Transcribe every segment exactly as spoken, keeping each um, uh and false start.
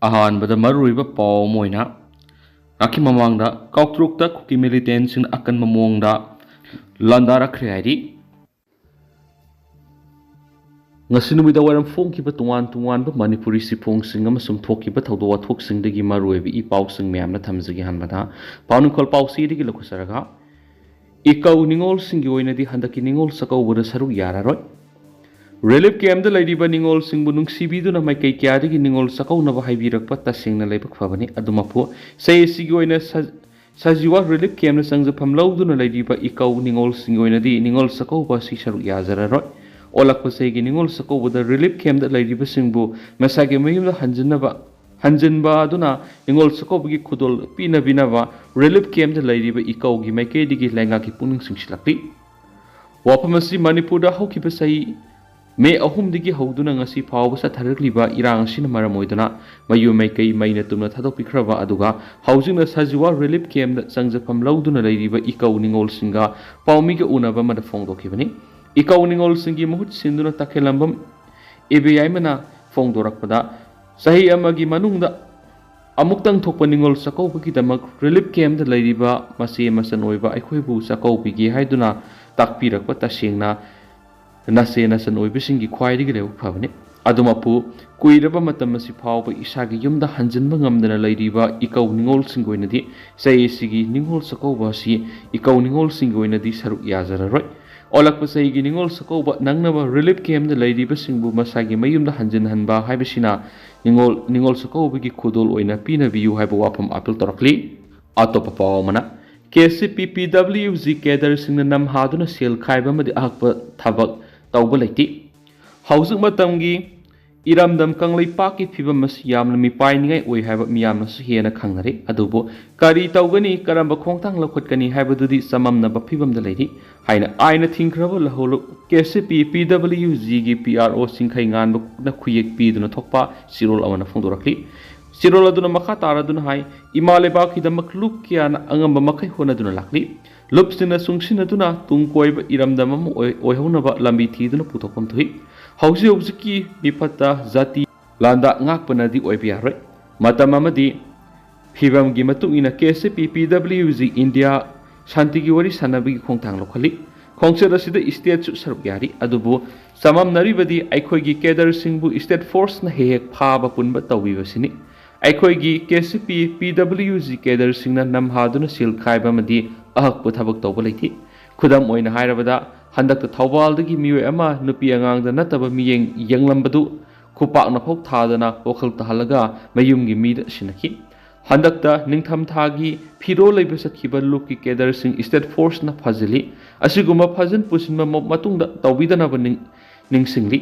ꯑꯍꯥꯟꯕꯗ ꯃꯔꯨꯑꯣꯏꯕ ꯄꯥꯎ ꯑꯃ ꯑꯣꯏꯅ, ꯉꯥꯏꯍꯥꯛꯀꯤ ꯃꯃꯥꯡꯗ ꯀꯥꯎꯇ꯭ꯔꯨꯛꯇ ꯀꯨꯀꯤ ꯃꯤꯂꯤꯇꯦꯟꯁꯤꯡꯅ ꯑꯀꯟꯕ ꯃꯑꯣꯡꯗ ꯂꯥꯟꯗꯥꯔꯛꯈ꯭ꯔꯦ ꯍꯥꯏꯔꯤ꯫ ꯉꯁꯤ ꯅꯨꯃꯤꯗꯥꯡ ꯋꯥꯏꯔꯝ ꯐꯣꯡꯈꯤꯕ ꯇꯣꯉꯥꯟ ꯇꯣꯉꯥꯟꯕ ꯃꯅꯤꯄꯨꯔꯤ ꯆꯦꯐꯣꯡꯁꯤꯡ ꯑꯃꯁꯨꯡ ꯊꯣꯛꯈꯤꯕ ꯊꯧꯗꯣꯛ ꯋꯥꯊꯣꯛꯁꯤꯡꯗꯒꯤ ꯃꯔꯨꯑꯣꯏꯕ ꯏ ꯄꯥꯎꯁꯤꯡ ꯃꯌꯥꯝꯅ ꯊꯝꯖꯒꯦ ꯍꯥꯏꯕꯗ ꯄꯥꯎꯅꯤꯡꯈꯣꯜ ꯄꯥꯎꯆꯦꯗꯒꯤ ꯂꯧꯈꯠꯆꯔꯒ, ꯏꯀꯧ ꯅꯤꯉꯣꯜꯁꯤꯡꯒꯤ ꯑꯣꯏꯅꯗꯤ ꯍꯟꯗꯛꯀꯤ ꯅꯤꯉꯣꯜ ꯆꯥꯛꯀꯧꯕꯗ ꯁꯔꯨꯛ ꯌꯥꯔꯔꯣꯏ꯫ ꯔꯤꯂꯤꯐ ꯀꯦꯝꯞꯇ ꯂꯩꯔꯤꯕ ꯅꯤꯉꯣꯜꯁꯤꯡꯕꯨ ꯅꯨꯡꯁꯤꯕꯤꯗꯨꯅ ꯃꯥꯏꯀꯩ ꯀꯌꯥꯗꯒꯤ ꯅꯤꯉꯣꯜ ꯆꯥꯛꯀꯧꯅꯕ ꯍꯥꯏꯕꯤꯔꯛꯄ ꯇꯁꯦꯡꯅ ꯂꯥꯏꯕꯛ ꯐꯕꯅꯤ꯫ ꯑꯗꯨꯃꯛꯄꯨ ꯆꯍꯤ ꯑꯁꯤꯒꯤ ꯑꯣꯏꯅ ꯁ-, ꯁꯖꯤꯋꯥ ꯔꯤꯂꯤꯐ ꯀꯦꯝꯞꯅ ꯆꯪꯖꯐꯝ ꯂꯧꯗꯨꯅ ꯂꯩꯔꯤꯕ ꯏꯀꯧ ꯅꯤꯉꯣꯜꯁꯤꯡꯒꯤ ꯑꯣꯏꯅꯗꯤ ꯅꯤꯉꯣꯜ ꯆꯥꯛꯀꯧꯕ ꯑꯁꯤ ꯁꯔꯨꯛ ꯌꯥꯖꯔꯔꯣꯏ꯫ ꯑꯣꯜꯂꯛꯄ ꯆꯍꯤꯒꯤ ꯅꯤꯉꯣꯜ ꯆꯥꯛꯀꯧꯕꯗ ꯔꯤꯂꯤꯐ ꯀꯦꯝꯞꯇ ꯂꯩꯔꯤꯕꯁꯤꯡꯕꯨ ꯃꯁꯥꯒꯤ ꯃꯌꯨꯝꯗ ꯍꯟꯖꯤꯟꯅꯕ, ꯍꯟꯖꯤꯟꯕ ꯑꯗꯨꯅ ꯅꯤꯉꯣꯜ ꯆꯥꯛꯀꯧꯕꯒꯤ ꯈꯨꯗꯣꯜ ꯄꯤꯅꯕꯤꯅꯕ ꯔꯤꯂꯤꯐ ꯀꯦꯝꯞꯇ ꯂꯩꯔꯤꯕ ꯏꯀꯧꯒꯤ ꯃꯥꯏꯀꯩꯗꯒꯤ ꯂꯩꯉꯥꯛꯀꯤ ꯄꯨꯛꯅꯤꯡ ꯆꯤꯡꯁꯤꯜꯂꯛꯂꯤ꯫ ꯋꯥꯐꯝ ꯑꯁꯤ ꯃꯅꯤꯄꯨꯔꯗ ꯍꯧꯈꯤꯕ ꯆꯍꯤ ꯃꯦ ꯑꯍꯨꯝꯗꯒꯤ ꯍꯧꯗꯨꯅ ꯉꯁꯤ ꯐꯥꯎꯕ ꯆꯠꯊꯔꯛꯂꯤꯕ ꯏꯔꯥꯡ ꯑꯁꯤꯅ ꯃꯔꯝ ꯑꯣꯏꯗꯨꯅ ꯃꯌꯨꯝ ꯃꯥꯏꯀꯩ ꯃꯩꯅ ꯇꯨꯝꯅ ꯊꯥꯗꯣꯛꯄꯤꯈ꯭ꯔꯕ, ꯑꯗꯨꯒ ꯍꯧꯖꯤꯛꯅ ꯁꯖꯤꯋꯥ ꯔꯤꯂꯤꯐ ꯀꯦꯝꯞꯇ ꯆꯪꯖꯐꯝ ꯂꯧꯗꯨꯅ ꯂꯩꯔꯤꯕ ꯏꯀꯧ ꯅꯤꯉꯣꯜꯁꯤꯡꯒ ꯄꯥꯎꯃꯤꯒ ꯎꯅꯕ ꯑꯃꯗ ꯐꯣꯡꯗꯣꯛꯈꯤꯕꯅꯤ꯫ ꯏꯀꯧ ꯅꯤꯉꯣꯜꯁꯤꯡꯒꯤ ꯃꯍꯨꯠ ꯁꯤꯟꯗꯨꯅ ꯇꯈꯦꯜꯂꯝꯕꯝ ꯏꯕꯦꯌꯥꯏꯃꯅ ꯐꯣꯡꯗꯣꯔꯛꯄꯗ, ꯆꯍꯤ ꯑꯃꯒꯤ ꯃꯅꯨꯡꯗ ꯑꯃꯨꯛꯇꯪ ꯊꯣꯛꯄ ꯅꯤꯉꯣꯜ ꯆꯥꯛꯀꯧꯕꯒꯤꯗꯃꯛ ꯔꯤꯂꯤꯐ ꯀꯦꯝꯞꯇ ꯂꯩꯔꯤꯕ ꯃꯆꯦ ꯃꯆꯟ ꯑꯣꯏꯕ ꯑꯩꯈꯣꯏꯕꯨ ꯆꯥꯛꯀꯧꯕꯤꯒꯦ ꯍꯥꯏꯗꯨꯅ ꯇꯥꯛꯄꯤꯔꯛꯄ ꯇꯁꯦꯡꯅ ꯅꯆꯦ ꯅꯆꯟ ꯑꯣꯏꯕꯁꯤꯡꯒꯤ ꯈ꯭ꯋꯥꯏꯗꯒꯤ ꯂꯥꯏꯕꯛ ꯐꯕꯅꯤ꯫ ꯑꯗꯨꯃꯛꯄꯨ ꯀꯨꯏꯔꯕ ꯃꯇꯝ ꯑꯁꯤ ꯐꯥꯎꯕ ꯏꯁꯥꯒꯤ ꯌꯨꯝꯗ ꯍꯟꯖꯤꯟꯕ ꯉꯝꯗꯅ ꯂꯩꯔꯤꯕ ꯏꯀꯧ ꯅꯤꯉꯣꯜꯁꯤꯡꯒꯤ ꯑꯣꯏꯅꯗꯤ ꯆꯍꯤ ꯑꯁꯤꯒꯤ ꯅꯤꯉꯣꯜ ꯆꯥꯛꯀꯧꯕ ꯑꯁꯤ ꯏꯀꯧ ꯅꯤꯉꯣꯜꯁꯤꯡꯒꯤ ꯑꯣꯏꯅꯗꯤ ꯁꯔꯨꯛ ꯌꯥꯖꯔꯔꯣꯏ꯫ ꯑꯣꯜꯂꯛꯄ ꯆꯍꯤꯒꯤ ꯅꯤꯉꯣꯜ ꯆꯥꯛꯀꯧꯕ ꯅꯪꯅꯕ ꯔꯤꯂꯤꯐ ꯀꯦꯝꯞꯇ ꯂꯩꯔꯤꯕꯁꯤꯡꯕꯨ ꯃꯁꯥꯒꯤ ꯃꯌꯨꯝꯗ ꯍꯟꯖꯤꯟꯍꯟꯕ ꯍꯥꯏꯕꯁꯤꯅ ꯅꯤꯉꯣꯜ, ꯅꯤꯉꯣꯜ ꯆꯥꯛꯀꯧꯕꯒꯤ ꯈꯨꯗꯣꯜ ꯑꯣꯏꯅ ꯄꯤꯅꯕꯤꯌꯨ ꯍꯥꯏꯕ ꯋꯥꯐꯝ ꯑꯥꯄꯤꯜ ꯇꯧꯔꯛꯂꯤ꯫ ꯑꯇꯣꯞꯄ ꯄꯥꯎ ꯑꯃꯅ, ꯀꯦ ꯁꯤ ꯄꯤ ꯄꯤ ꯗꯕ꯭ꯂꯤꯎ ꯖꯤ ꯀꯦꯗꯔꯁꯤꯡꯅ ꯅꯝꯍꯥꯗꯨꯅ ꯁꯦꯜ ꯈꯥꯏꯕ ꯑꯃꯗꯤ ꯑꯍꯛꯄ ꯊꯕꯛ ꯇꯧꯕ ꯂꯩꯇꯦ꯫ ꯍꯧꯖꯤꯛ ꯃꯇꯝꯒꯤ ꯏꯔꯝꯗꯝ ꯀꯪꯂꯩꯄꯥꯛꯀꯤ ꯐꯤꯕꯝ ꯑꯁꯤ ꯌꯥꯝꯅ ꯃꯤꯄꯥꯏꯅꯤꯡꯉꯥꯏ ꯑꯣꯏ ꯍꯥꯏꯕ ꯃꯤꯌꯥꯝꯅꯁꯨ ꯍꯦꯟꯅ ꯈꯪꯅꯔꯤ꯫ ꯑꯗꯨꯕꯨ ꯀꯔꯤ ꯇꯧꯒꯅꯤ, ꯀꯔꯝꯕ ꯈꯣꯡꯊꯥꯡ ꯂꯧꯈꯠꯀꯅꯤ ꯍꯥꯏꯕꯗꯨꯗꯤ ꯆꯃꯝꯅꯕ ꯐꯤꯕꯝꯗ ꯂꯩꯔꯤ ꯍꯥꯏꯅ ꯑꯥꯏꯟꯅ ꯊꯤꯡꯈ꯭ꯔꯕ ꯂꯧꯍꯧꯂꯨꯞ ꯀꯦ ꯁꯤ ꯄꯤ ꯄꯤ ꯗꯕ꯭ꯂꯤꯎ ꯖꯤꯒꯤ ꯄꯤ ꯑꯥꯔ ꯑꯣ ꯆꯤꯡꯈꯩ ꯉꯥꯟꯕꯅ ꯈꯨꯌꯦꯛ ꯄꯤꯗꯨꯅ ꯊꯣꯛꯄ ꯆꯦꯔꯣꯜ ꯑꯃꯅ ꯐꯣꯡꯗꯣꯔꯛꯂꯤ꯫ ꯆꯦꯔꯣꯜ ꯑꯗꯨꯅ ꯃꯈꯥ ꯇꯥꯔꯗꯨꯅ ꯍꯥꯏ, ꯏꯃꯥ ꯂꯩꯕꯥꯛꯀꯤꯗꯃꯛ ꯂꯨꯞ ꯀꯌꯥꯅ ꯑꯉꯝꯕ ꯃꯈꯩ ꯍꯣꯠꯅꯗꯨꯅ ꯂꯥꯛꯂꯤ꯫ ꯂꯨꯞꯁꯤꯡꯅ ꯆꯨꯡꯁꯤꯟꯅꯗꯨꯅ ꯇꯨꯡ ꯀꯣꯏꯕ ꯏꯔꯝꯗꯝ ꯑꯃ ꯑꯣꯏ-, ꯑꯣꯏꯍꯧꯅꯕ ꯂꯝꯕꯤ ꯊꯤꯗꯨꯅ ꯄꯨꯊꯣꯛꯐꯝ ꯊꯣꯛꯏ꯫ ꯍꯧꯖꯤꯛ ꯍꯧꯖꯤꯛꯀꯤ ꯃꯤꯐꯠꯇ ꯖꯥꯇꯤ ꯂꯥꯟꯗ ꯉꯥꯛꯄꯅꯗꯤ ꯑꯣꯏꯕ ꯌꯥꯔꯣꯏ꯫ ꯃꯇꯝ ꯑꯃꯗꯤ ꯐꯤꯕꯝꯒꯤ ꯃꯇꯨꯡ ꯏꯟꯅ ꯀꯦ ꯑꯦꯁ ꯄꯤ ꯄꯤ ꯗꯕ꯭ꯂꯤꯎ ꯖꯤ ꯏꯟꯗꯤꯌꯥ ꯁꯥꯟꯇꯤꯒꯤ ꯋꯥꯔꯤ ꯁꯥꯟꯅꯕꯒꯤ ꯈꯣꯡꯊꯥꯡ ꯂꯧꯈꯠꯂꯤ꯫ ꯈꯣꯡꯆꯠ ꯑꯁꯤꯗ ꯏꯁꯇꯦꯠꯁꯨ ꯁꯔꯨꯛ ꯌꯥꯔꯤ, ꯑꯗꯨꯕꯨ ꯆꯃꯝꯅꯔꯤꯕꯗꯤ ꯑꯩꯈꯣꯏꯒꯤ ꯀꯦꯗꯔꯁꯤꯡꯕꯨ ꯏꯁꯇꯦꯠ ꯐꯣꯔꯁꯅ ꯍꯦꯛ ꯍꯦꯛ ꯐꯥꯕ ꯄꯨꯟꯕ ꯇꯧꯕꯤꯕꯁꯤꯅꯤ꯫ ꯑꯩꯈꯣꯏꯒꯤ ꯀꯦ ꯑꯦꯁ ꯄꯤ ꯄꯤ ꯗꯕ꯭ꯂꯤꯎ ꯖꯤ ꯀꯦꯗꯔꯁꯤꯡꯅ ꯅꯝꯍꯥꯗꯨꯅ ꯁꯤꯜ ꯈꯥꯏꯕ ꯑꯃꯗꯤ ꯑꯍꯛꯄ ꯊꯕꯛ ꯇꯧꯕ ꯂꯩꯇꯦ꯫ ꯈꯨꯗꯝ ꯑꯣꯏꯅ ꯍꯥꯏꯔꯕꯗ, ꯍꯟꯗꯛꯇ ꯊꯧꯕꯥꯜꯗꯒꯤ ꯃꯤꯑꯣꯏ ꯑꯃ ꯅꯨꯄꯤ ꯑꯉꯥꯡꯗ ꯅꯠꯇꯕ ꯃꯤꯠꯌꯦꯡ ꯌꯦꯡꯂꯝꯕꯗꯨ ꯈꯨꯄꯥꯛꯅ ꯐꯥꯎ ꯊꯥꯗꯅ ꯋꯥꯈꯜ ꯇꯥꯍꯜꯂꯒ ꯃꯌꯨꯝꯒꯤ ꯃꯤꯗ ꯁꯤꯟꯅꯈꯤ꯫ ꯍꯟꯗꯛꯇ ꯅꯤꯡꯊꯝꯊꯥꯒꯤ ꯐꯤꯔꯣꯜ ꯂꯩꯕ ꯆꯠꯈꯤꯕ ꯂꯨꯞꯀꯤ ꯀꯦꯗꯔꯁꯤꯡ ꯏꯁꯇꯦꯠ ꯐꯣꯔꯁꯅ ꯐꯥꯖꯤꯜꯂꯤ꯫ ꯑꯁꯤꯒꯨꯝꯕ ꯐꯥꯖꯤꯟ ꯄꯨꯁꯤꯟꯕ ꯃ-, ꯃꯇꯨꯡꯗ ꯇꯧꯕꯤꯗꯅꯕ ꯅꯤꯡ-, ꯅꯤꯡꯁꯤꯡꯂꯤ꯫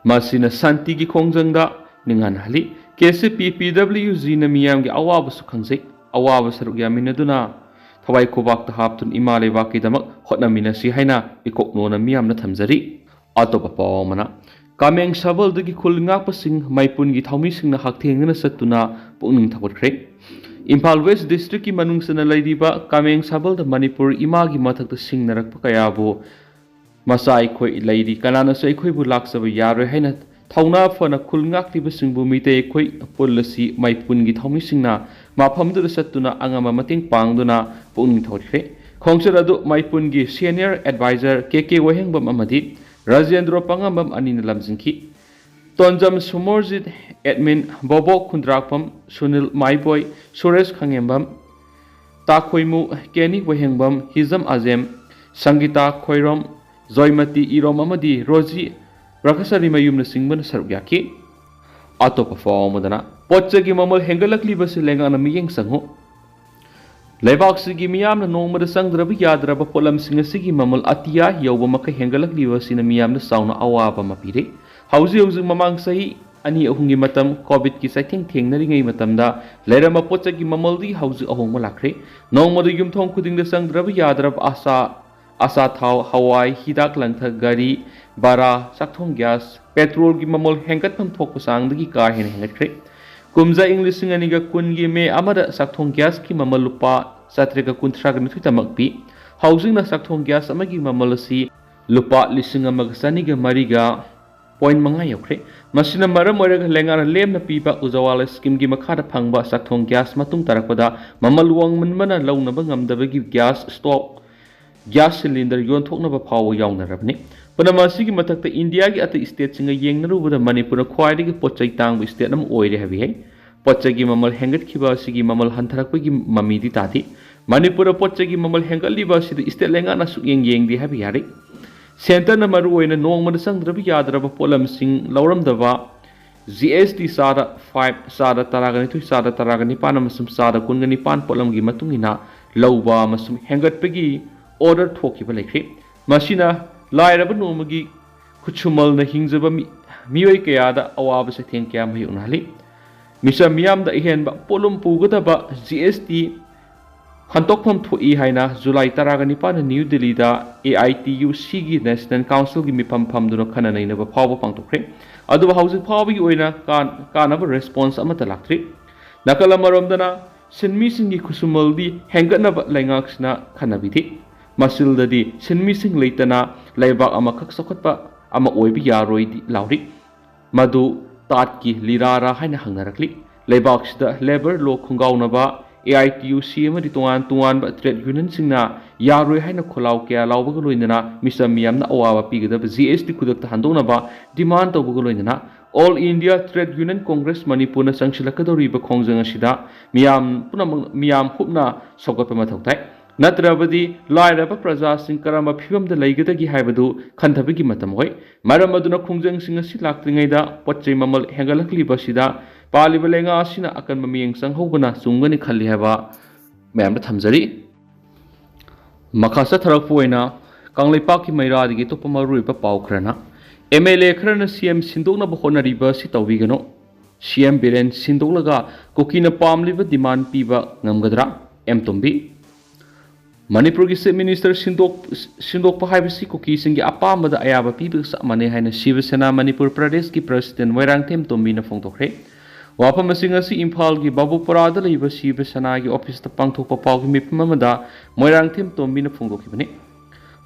ꯃꯁꯤꯅ ꯁꯥꯟꯇꯤꯒꯤ ꯈꯣꯡꯖꯪꯗ ꯅꯤꯡꯍꯟꯍꯜꯂꯤ꯫ ꯀꯦ ꯑꯦꯁ ꯄꯤ ꯄꯤ ꯗꯕ꯭ꯂꯤꯎ ꯖꯤꯅ ꯃꯤꯌꯥꯝꯒꯤ ꯑꯋꯥꯕꯁꯨ ꯈꯪꯖꯩ꯫ ꯑꯋꯥꯕ ꯁꯔꯨꯛ ꯌꯥꯃꯤꯟꯅꯗꯨꯅ ꯊꯋꯥꯏ ꯈꯨꯕꯥꯛꯇ ꯍꯥꯞꯇꯨꯅ ꯏꯃꯥ ꯂꯩꯕꯥꯛꯀꯤꯗꯃꯛ ꯍꯣꯠꯅꯃꯤꯟꯅꯁꯤ ꯍꯥꯏꯅ ꯏꯀꯣꯛꯅꯣꯅ ꯃꯤꯌꯥꯝꯅ ꯊꯝꯖꯔꯤ꯫ ꯑꯇꯣꯞꯄ ꯄꯥꯎ ꯑꯃꯅ, ꯀꯥꯃꯦꯡ ꯁꯥꯕꯜꯗꯒꯤ ꯈꯨꯜ ꯉꯥꯛꯄꯁꯤꯡ ꯃꯩꯄꯨꯟꯒꯤ ꯊꯧꯃꯤꯁꯤꯡꯅ ꯍꯛꯊꯦꯡꯅꯅ ꯆꯠꯇꯨꯅ ꯄꯨꯛꯅꯤꯡ ꯊꯧꯒꯠꯈ꯭ꯔꯦ꯫ ꯏꯝꯐꯥꯜ ꯋꯦꯁ ꯗꯤꯁꯇ꯭ꯔꯤꯛꯀꯤ ꯃꯅꯨꯡ ꯆꯟꯅ ꯂꯩꯔꯤꯕ ꯀꯥꯃꯦꯡ ꯁꯥꯕꯜꯗ ꯃꯅꯤꯄꯨꯔ ꯏꯃꯥꯒꯤ ꯃꯊꯛꯇ ꯁꯤꯡꯅꯔꯛꯄ ꯀꯌꯥꯕꯨ ꯃꯆꯥ ꯑꯩꯈꯣꯏ ꯂꯩꯔꯤ, ꯀꯅꯥꯅꯁꯨ ꯑꯩꯈꯣꯏꯕꯨ ꯂꯥꯛꯆꯕ ꯌꯥꯔꯣꯏ ꯍꯥꯏꯅ ꯊꯧꯅꯥ ꯐꯅ ꯈꯨꯜ ꯉꯥꯛꯂꯤꯕꯁꯤꯡꯕꯨ ꯃꯤꯇꯩ ꯑꯩꯈꯣꯏ ꯄꯨꯜꯂꯁꯤ ꯃꯩꯄꯨꯟꯒꯤ ꯊꯧꯃꯤꯁꯤꯡꯅ ꯃꯐꯝꯗꯨꯗ ꯆꯠꯇꯨꯅ ꯑꯉꯝꯕ ꯃꯇꯦꯡ ꯄꯥꯡꯗꯨꯅ ꯄꯨꯛꯅꯤꯡ ꯊꯧꯒꯠꯈ꯭ꯔꯦ꯫ ꯈꯣꯡꯆꯠ ꯑꯗꯨ ꯃꯩꯄꯨꯟꯒꯤ senior advisor ꯀꯦ ꯀꯦ ꯋꯥꯍꯦꯡꯕꯝ ꯑꯃꯗꯤ ꯔꯥꯖꯦꯟꯗ꯭ꯔꯣ ꯄꯥꯉꯝꯕꯝ ꯑꯅꯤꯅ ꯂꯝꯖꯤꯡꯈꯤ꯫ ꯇꯣꯟꯖꯝ ꯁꯨꯃꯣꯔꯖꯤꯠ, admin ꯕꯣꯕꯣꯛ ꯈꯨꯟꯗ꯭ꯔꯥꯛꯄꯝ, ꯁꯨꯅꯤꯜ ꯃꯥꯏꯕꯣꯏ, ꯁꯨꯔꯦꯁ ꯈꯪꯉꯦꯝꯕꯝ, ꯇꯥꯈꯣꯏꯃꯨ ꯀꯦꯅꯤ ꯋꯥꯍꯦꯡꯕꯝ, ꯍꯤꯖꯝ ꯑꯖꯦꯝ, ꯁꯪꯒꯤꯇꯥ ꯈꯣꯏꯔꯣꯝ, ꯖꯣꯏꯃꯇꯤ ꯏꯔꯣꯝ ꯑꯃꯗꯤ ꯔꯣꯖꯤ ꯄ꯭ꯔꯀꯁꯔꯤꯃꯌꯨꯝꯅꯆꯤꯡꯕꯅ ꯁꯔꯨꯛ ꯌꯥꯈꯤ꯫ ꯑꯇꯣꯞꯄ ꯄꯥꯎ ꯑꯃꯗꯅ, ꯄꯣꯠ ꯆꯩꯒꯤ ꯃꯃꯜ ꯍꯦꯟꯒꯠꯂꯛꯂꯤꯕꯁꯤ ꯂꯩꯉꯥꯛꯅ ꯃꯤꯠꯌꯦꯡ ꯆꯪꯉꯨ꯫ ꯂꯩꯕꯥꯛꯁꯤꯒꯤ ꯃꯤꯌꯥꯝꯅ ꯅꯣꯡꯃꯗ ꯆꯪꯗ꯭ꯔꯕ ꯌꯥꯗ꯭ꯔꯕ ꯄꯣꯠꯂꯝꯁꯤꯡ ꯑꯁꯤꯒꯤ ꯃꯃꯜ ꯑꯇꯤꯌꯥ ꯌꯧꯕ ꯃꯈꯩ ꯍꯦꯟꯒꯠꯂꯛꯂꯤꯕ ꯑꯁꯤꯅ ꯃꯤꯌꯥꯝꯗ ꯆꯥꯎꯅ ꯑꯋꯥꯕ ꯑꯃ ꯄꯤꯔꯦ꯫ ꯍꯧꯖꯤꯛ ꯍꯧꯖꯤꯛ ꯃꯃꯥꯡ ꯆꯍꯤ ꯑꯅꯤ ꯑꯍꯨꯝꯒꯤ ꯃꯇꯝ ꯀꯣꯚꯤꯗꯀꯤ ꯆꯩꯊꯦꯡ ꯊꯦꯡꯅꯔꯤꯉꯩ ꯃꯇꯝꯗ ꯂꯩꯔꯝꯕ ꯄꯣꯠ ꯆꯩꯒꯤ ꯃꯃꯜꯗꯤ ꯍꯧꯖꯤꯛ ꯑꯍꯣꯡꯕ ꯂꯥꯛꯈ꯭ꯔꯦ꯫ ꯅꯣꯡꯃꯗ ꯌꯨꯝꯊꯣꯡ ꯈꯨꯗꯤꯡꯗ ꯆꯪꯗ꯭ꯔꯕ ꯌꯥꯗ꯭ꯔꯕ ꯑꯆꯥ ꯑꯆꯥꯊꯥꯎ, ꯍꯋꯥꯏ, ꯍꯤꯗꯥꯛ ꯂꯥꯡꯊꯛ, ꯒꯥꯔꯤ ꯚꯔꯥ, ꯆꯥꯛꯊꯣꯡ ꯒ꯭ꯌꯥꯁ, ꯄꯦꯇ꯭ꯔꯣꯜꯒꯤ ꯃꯃꯜ ꯍꯦꯟꯒꯠꯐꯝ ꯊꯣꯛꯄ ꯆꯥꯡꯗꯒꯤ ꯀꯥ ꯍꯦꯟꯅ ꯍꯦꯟꯒꯠꯈ꯭ꯔꯦ꯫ ꯀꯨꯝꯖꯥ ꯏꯪ ꯂꯤꯁꯤꯡ ꯑꯅꯤꯒ ꯀꯨꯟꯒꯤ ꯃꯦ ꯑꯃꯗ ꯆꯥꯛꯊꯣꯡ ꯒ꯭ꯌꯥꯁꯀꯤ ꯃꯃꯜ ꯂꯨꯄꯥ ꯆꯥꯇ꯭ꯔꯦꯠꯀ ꯀꯨꯟꯊ꯭ꯔꯥꯒ ꯅꯤꯊꯣꯏꯇꯃꯛ ꯄꯤ꯫ ꯍꯧꯖꯤꯛꯅ ꯆꯥꯛꯊꯣꯡ ꯒ꯭ꯌꯥꯁ ꯑꯃꯒꯤ ꯃꯃꯜ ꯑꯁꯤ ꯂꯨꯄꯥ ꯂꯤꯁꯤꯡ ꯑꯃꯒ ꯆꯅꯤꯒ ꯃꯔꯤꯒ ꯄꯣꯏꯟ ꯃꯉꯥ ꯌꯧꯈ꯭ꯔꯦ꯫ ꯃꯁꯤꯅ ꯃꯔꯝ ꯑꯣꯏꯔꯒ ꯂꯩꯉꯥꯛꯅ ꯂꯦꯝꯅ ꯄꯤꯕ ꯎꯖꯋꯥꯂꯥ ꯁ꯭ꯀꯤꯝꯒꯤ ꯃꯈꯥꯗ ꯐꯪꯕ ꯆꯥꯛꯊꯣꯡ ꯒ꯭ꯌꯥꯁ ꯃꯇꯨꯡ ꯇꯥꯔꯛꯄꯗ ꯃꯃꯜ ꯋꯥꯡꯃꯟꯕꯅ ꯂꯧꯅꯕ ꯉꯝꯗꯕꯒꯤ ꯒ꯭ꯌꯥꯁ ꯁ꯭ꯇꯣꯞ, ꯒ꯭ꯌꯥꯁ ꯁꯤꯂꯤꯟꯗꯔ ꯌꯣꯟꯊꯣꯛꯅꯕ ꯐꯥꯎꯕ ꯌꯥꯎꯅꯔꯕꯅꯤ꯫ ꯄꯨꯝꯅꯃꯛ ꯑꯁꯤꯒꯤ ꯃꯊꯛꯇ ꯏꯟꯗꯤꯌꯥꯒꯤ ꯑꯇꯩ ꯁ꯭ꯇꯦꯠꯁꯤꯡꯒ ꯌꯦꯡꯅꯔꯨꯕꯗ ꯃꯅꯤꯄꯨꯔꯅ ꯈ꯭ꯋꯥꯏꯗꯒꯤ ꯄꯣꯠ ꯆꯩ ꯇꯥꯡꯕ ꯁ꯭ꯇꯦꯠ ꯑꯃ ꯑꯣꯏꯔꯦ ꯍꯥꯏꯕ ꯌꯥꯏ꯫ ꯄꯣꯠ ꯆꯩꯒꯤ ꯃꯃꯜ ꯍꯦꯟꯒꯠꯈꯤꯕ ꯑꯁꯤꯒꯤ ꯃꯃꯜ ꯍꯟꯊꯔꯛꯄꯒꯤ ꯃꯃꯤꯗꯤ ꯇꯥꯗꯦ꯫ ꯃꯅꯤꯄꯨꯔꯗ ꯄꯣꯠ ꯆꯩꯒꯤ ꯃꯃꯜ ꯍꯦꯟꯒꯠꯂꯤꯕ ꯑꯁꯤꯗ ꯁ꯭ꯇꯦꯠ ꯂꯩꯉꯥꯛꯅ ꯁꯨꯛꯌꯦꯡ ꯌꯦꯡꯗꯦ ꯍꯥꯏꯕ ꯌꯥꯔꯦ꯫ ꯁꯦꯟꯇꯔꯅ ꯃꯔꯨꯑꯣꯏꯅ ꯅꯣꯡꯃꯗ ꯆꯪꯗ꯭ꯔꯕ ꯌꯥꯗ꯭ꯔꯕ ꯄꯣꯠꯂꯝꯁꯤꯡ ꯂꯧꯔꯝꯗꯕ ꯖꯤ ꯑꯦꯁ ꯇꯤ ꯆꯥꯗ ꯐꯥꯏꯚ, ꯆꯥꯗ ꯇꯔꯥꯒ ꯅꯤꯊꯣꯏ, ꯆꯥꯗ ꯇꯔꯥꯒ ꯅꯤꯄꯥꯟ ꯑꯃꯁꯨꯡ ꯆꯥꯗ ꯀꯨꯟꯒ ꯅꯤꯄꯥꯟ ꯄꯣꯠꯂꯝꯒꯤ ꯃꯇꯨꯡ ꯏꯟꯅ ꯂꯧꯕ ꯑꯃꯁꯨꯡ ꯍꯦꯟꯒꯠꯄꯒꯤ ꯑꯣꯔꯗꯔ ꯊꯣꯛꯈꯤꯕ ꯂꯩꯈ꯭ꯔꯦ꯫ ꯃꯁꯤꯅ ꯂꯥꯏꯔꯕ ꯅꯣꯡꯃꯒꯤ ꯈꯨꯠꯁꯨꯃꯜꯅ ꯍꯤꯡꯖꯕ ꯃꯤ-, ꯃꯤꯑꯣꯏ ꯀꯌꯥꯗ ꯑꯋꯥꯕ ꯆꯩꯊꯦꯡ ꯀꯌꯥ ꯃꯥꯌꯣꯛꯅꯍꯜꯂꯤ꯫ ꯃꯤꯆꯝ ꯃꯤꯌꯥꯝꯗ ꯑꯍꯦꯟꯕ ꯄꯣꯠꯂꯨꯝ ꯄꯨꯒꯗꯕ ꯖꯤ ꯑꯦꯁ ꯇꯤ ꯍꯟꯗꯣꯛꯐꯝ ꯊꯣꯛꯏ ꯍꯥꯏꯅ ꯖꯨꯂꯥꯏ ꯇꯔꯥꯒ ꯅꯤꯄꯥꯟꯗ ꯅ꯭ꯌꯨ ꯗꯤꯜꯂꯤꯗ ꯑꯦ ꯑꯥꯏ ꯇꯤ ꯌꯨ ꯁꯤꯒꯤ ꯅꯦꯁꯅꯦꯜ ꯀꯥꯎꯟꯁꯤꯜꯒꯤ ꯃꯤꯐꯝ ꯐꯝꯗꯨꯅ ꯈꯟꯅ ꯅꯩꯅꯕ ꯐꯥꯎꯕ ꯄꯥꯡꯊꯣꯛꯈ꯭ꯔꯦ꯫ ꯑꯗꯨꯕꯨ ꯍꯧꯖꯤꯛ ꯐꯥꯎꯕꯒꯤ ꯑꯣꯏꯅ ꯀꯥꯟ-, ꯀꯥꯟꯅꯕ ꯔꯦꯁꯄꯣꯟꯁ ꯑꯃꯠꯇ ꯂꯥꯛꯇ꯭ꯔꯤ꯫ ꯅꯥꯀꯜ ꯑꯃꯔꯣꯝꯗꯅ ꯁꯤꯟꯃꯤꯁꯤꯡꯒꯤ ꯈꯨꯠꯁꯨꯃꯜꯗꯤ ꯍꯦꯟꯒꯠꯅꯕ ꯂꯩꯉꯥꯛꯁꯤꯅ ꯈꯟꯅꯕꯤꯗꯦ꯫ ꯃꯁꯤꯗꯗꯤ ꯁꯤꯟꯃꯤꯁꯤꯡ ꯂꯩꯇꯅ ꯂꯩꯕꯥꯛ ꯑꯃꯈꯛ ꯆꯥꯎꯈꯠꯄ ꯑꯃ ꯑꯣꯏꯕ ꯌꯥꯔꯣꯏꯗꯤ ꯂꯥꯎꯔꯤ꯫ ꯃꯗꯨ ꯇꯥꯠꯀꯤ ꯂꯤꯔꯥꯔꯥ ꯍꯥꯏꯅ ꯍꯪꯅꯔꯛꯂꯤ꯫ ꯂꯩꯕꯥꯛꯁꯤꯗ ꯂꯦꯕꯔ ꯂꯣ ꯈꯣꯡꯒꯥꯎꯅꯕ A I T U C ꯑꯃꯗꯤ ꯇꯣꯉꯥꯟ ꯇꯣꯉꯥꯟꯕ ꯇ꯭ꯔꯦꯗ ꯌꯨꯅꯤꯌꯟꯁꯤꯡꯅ ꯌꯥꯔꯣꯏ ꯍꯥꯏꯅ ꯈꯣꯜꯂꯥꯎ ꯀꯌꯥ ꯂꯥꯎꯕꯒ ꯂꯣꯏꯅꯅ ꯃꯤꯆꯝ ꯃꯤꯌꯥꯝꯅ ꯑꯋꯥꯕ ꯄꯤꯒꯗꯕ ꯖꯤ ꯑꯦꯁ ꯇꯤ ꯈꯨꯗꯛꯇ ꯍꯟꯗꯣꯛꯅꯕ ꯗꯤꯃꯥꯟ ꯇꯧꯕꯒ ꯂꯣꯏꯅꯅ All India Trade Union Congress ꯃꯅꯤꯄꯨꯔꯅ ꯆꯪꯁꯤꯜꯂꯛꯀꯗꯧꯔꯤꯕ ꯈꯣꯡꯖꯪ ꯑꯁꯤꯗ ꯃꯤꯌꯥꯝ ꯄꯨꯝꯅꯃꯛ, ꯃꯤꯌꯥꯝ ꯍꯨꯞꯅ ꯁꯧꯒꯠꯄ ꯃꯊꯧ ꯇꯥꯏ꯫ ꯅꯠꯇ꯭ꯔꯕꯗꯤ ꯂꯥꯏꯔꯕ ꯄ꯭ꯔꯖꯥꯁꯤꯡ ꯀꯔꯝꯕ ꯐꯤꯕꯝꯗ ꯂꯩꯒꯗꯒꯦ ꯍꯥꯏꯕꯗꯨ ꯈꯟꯊꯕꯒꯤ ꯃꯇꯝ ꯑꯣꯏ꯫ ꯃꯔꯝ ꯑꯗꯨꯅ ꯈꯣꯡꯖꯪꯁꯤꯡ ꯑꯁꯤ ꯂꯥꯛꯇ꯭ꯔꯤꯉꯩꯗ ꯄꯣꯠ ꯆꯩ ꯃꯃꯜ ꯍꯦꯟꯒꯠꯂꯛꯂꯤꯕ ꯑꯁꯤꯗ ꯄꯥꯜꯂꯤꯕ ꯂꯩꯉꯥꯛ ꯑꯁꯤꯅ ꯑꯀꯟꯕ ꯃꯤꯠꯌꯦꯡ ꯆꯪꯍꯧꯕꯅ ꯆꯨꯝꯒꯅꯤ ꯈꯜꯂꯤ ꯍꯥꯏꯕ ꯃꯌꯥꯝꯗ ꯊꯝꯖꯔꯤ꯫ ꯃꯈꯥ ꯆꯠꯊꯔꯛꯄ ꯑꯣꯏꯅ ꯀꯪꯂꯩꯄꯥꯛꯀꯤ ꯃꯩꯔꯥꯗꯒꯤ ꯑꯇꯣꯞꯄ ꯃꯔꯨꯑꯣꯏꯕ ꯄꯥꯎ ꯈꯔꯅ, ꯑꯦꯝ ꯑꯦꯜ ꯑꯦ ꯈꯔꯅ ꯁꯤ ꯑꯦꯝ ꯁꯤꯟꯗꯣꯛꯅꯕ ꯍꯣꯠꯅꯔꯤꯕ ꯑꯁꯤ ꯇꯧꯕꯤꯒꯅꯨ꯫ ꯁꯤ ꯑꯦꯝ ꯕꯤꯔꯦꯟ ꯁꯤꯟꯗꯣꯛꯂꯒ ꯀꯨꯀꯤꯅ ꯄꯥꯝꯂꯤꯕ ꯗꯤꯃꯥꯟ ꯄꯤꯕ ꯉꯝꯒꯗ꯭ꯔꯥ? ꯑꯦꯝ ꯇꯣꯝꯕꯤ꯫ ꯃꯅꯤꯄꯨꯔꯒꯤ ꯆꯤꯐ ꯃꯤꯅꯤꯁꯇꯔ ꯁꯤꯟꯗꯣꯛ-, ꯁꯤꯟꯗꯣꯛꯄ ꯍꯥꯏꯕꯁꯤ ꯀꯨꯀꯤꯁꯤꯡꯒꯤ ꯑꯄꯥꯝꯕꯗ ꯑꯌꯥꯕ ꯄꯤꯕꯒ ꯆꯞ ꯃꯥꯟꯅꯩ ꯍꯥꯏꯅ ꯁꯤꯕ ꯁꯦꯅꯥ ꯃꯅꯤꯄꯨꯔ ꯄ꯭ꯔꯗꯦꯁꯀꯤ ꯄ꯭ꯔꯁꯤꯗꯦꯟ ꯃꯣꯏꯔꯥꯡꯊꯦꯝ ꯇꯣꯝꯕꯤꯅ ꯐꯣꯡꯗꯣꯛꯈ꯭ꯔꯦ꯫ ꯋꯥꯐꯝ ꯑꯁꯤꯡ ꯑꯁꯤ ꯏꯝꯐꯥꯜꯒꯤ ꯕꯥꯕꯨꯄꯨꯔꯥꯗ ꯂꯩꯕ ꯁꯤꯕ ꯁꯦꯅꯥꯒꯤ ꯑꯣꯐꯤꯁꯇ ꯄꯥꯡꯊꯣꯛꯄ ꯄꯥꯎꯒꯤ ꯃꯤꯐꯝ ꯑꯃꯗ ꯃꯣꯏꯔꯥꯡꯊꯦꯝ ꯇꯣꯝꯕꯤꯅ ꯐꯣꯡꯗꯣꯛꯈꯤꯕꯅꯤ꯫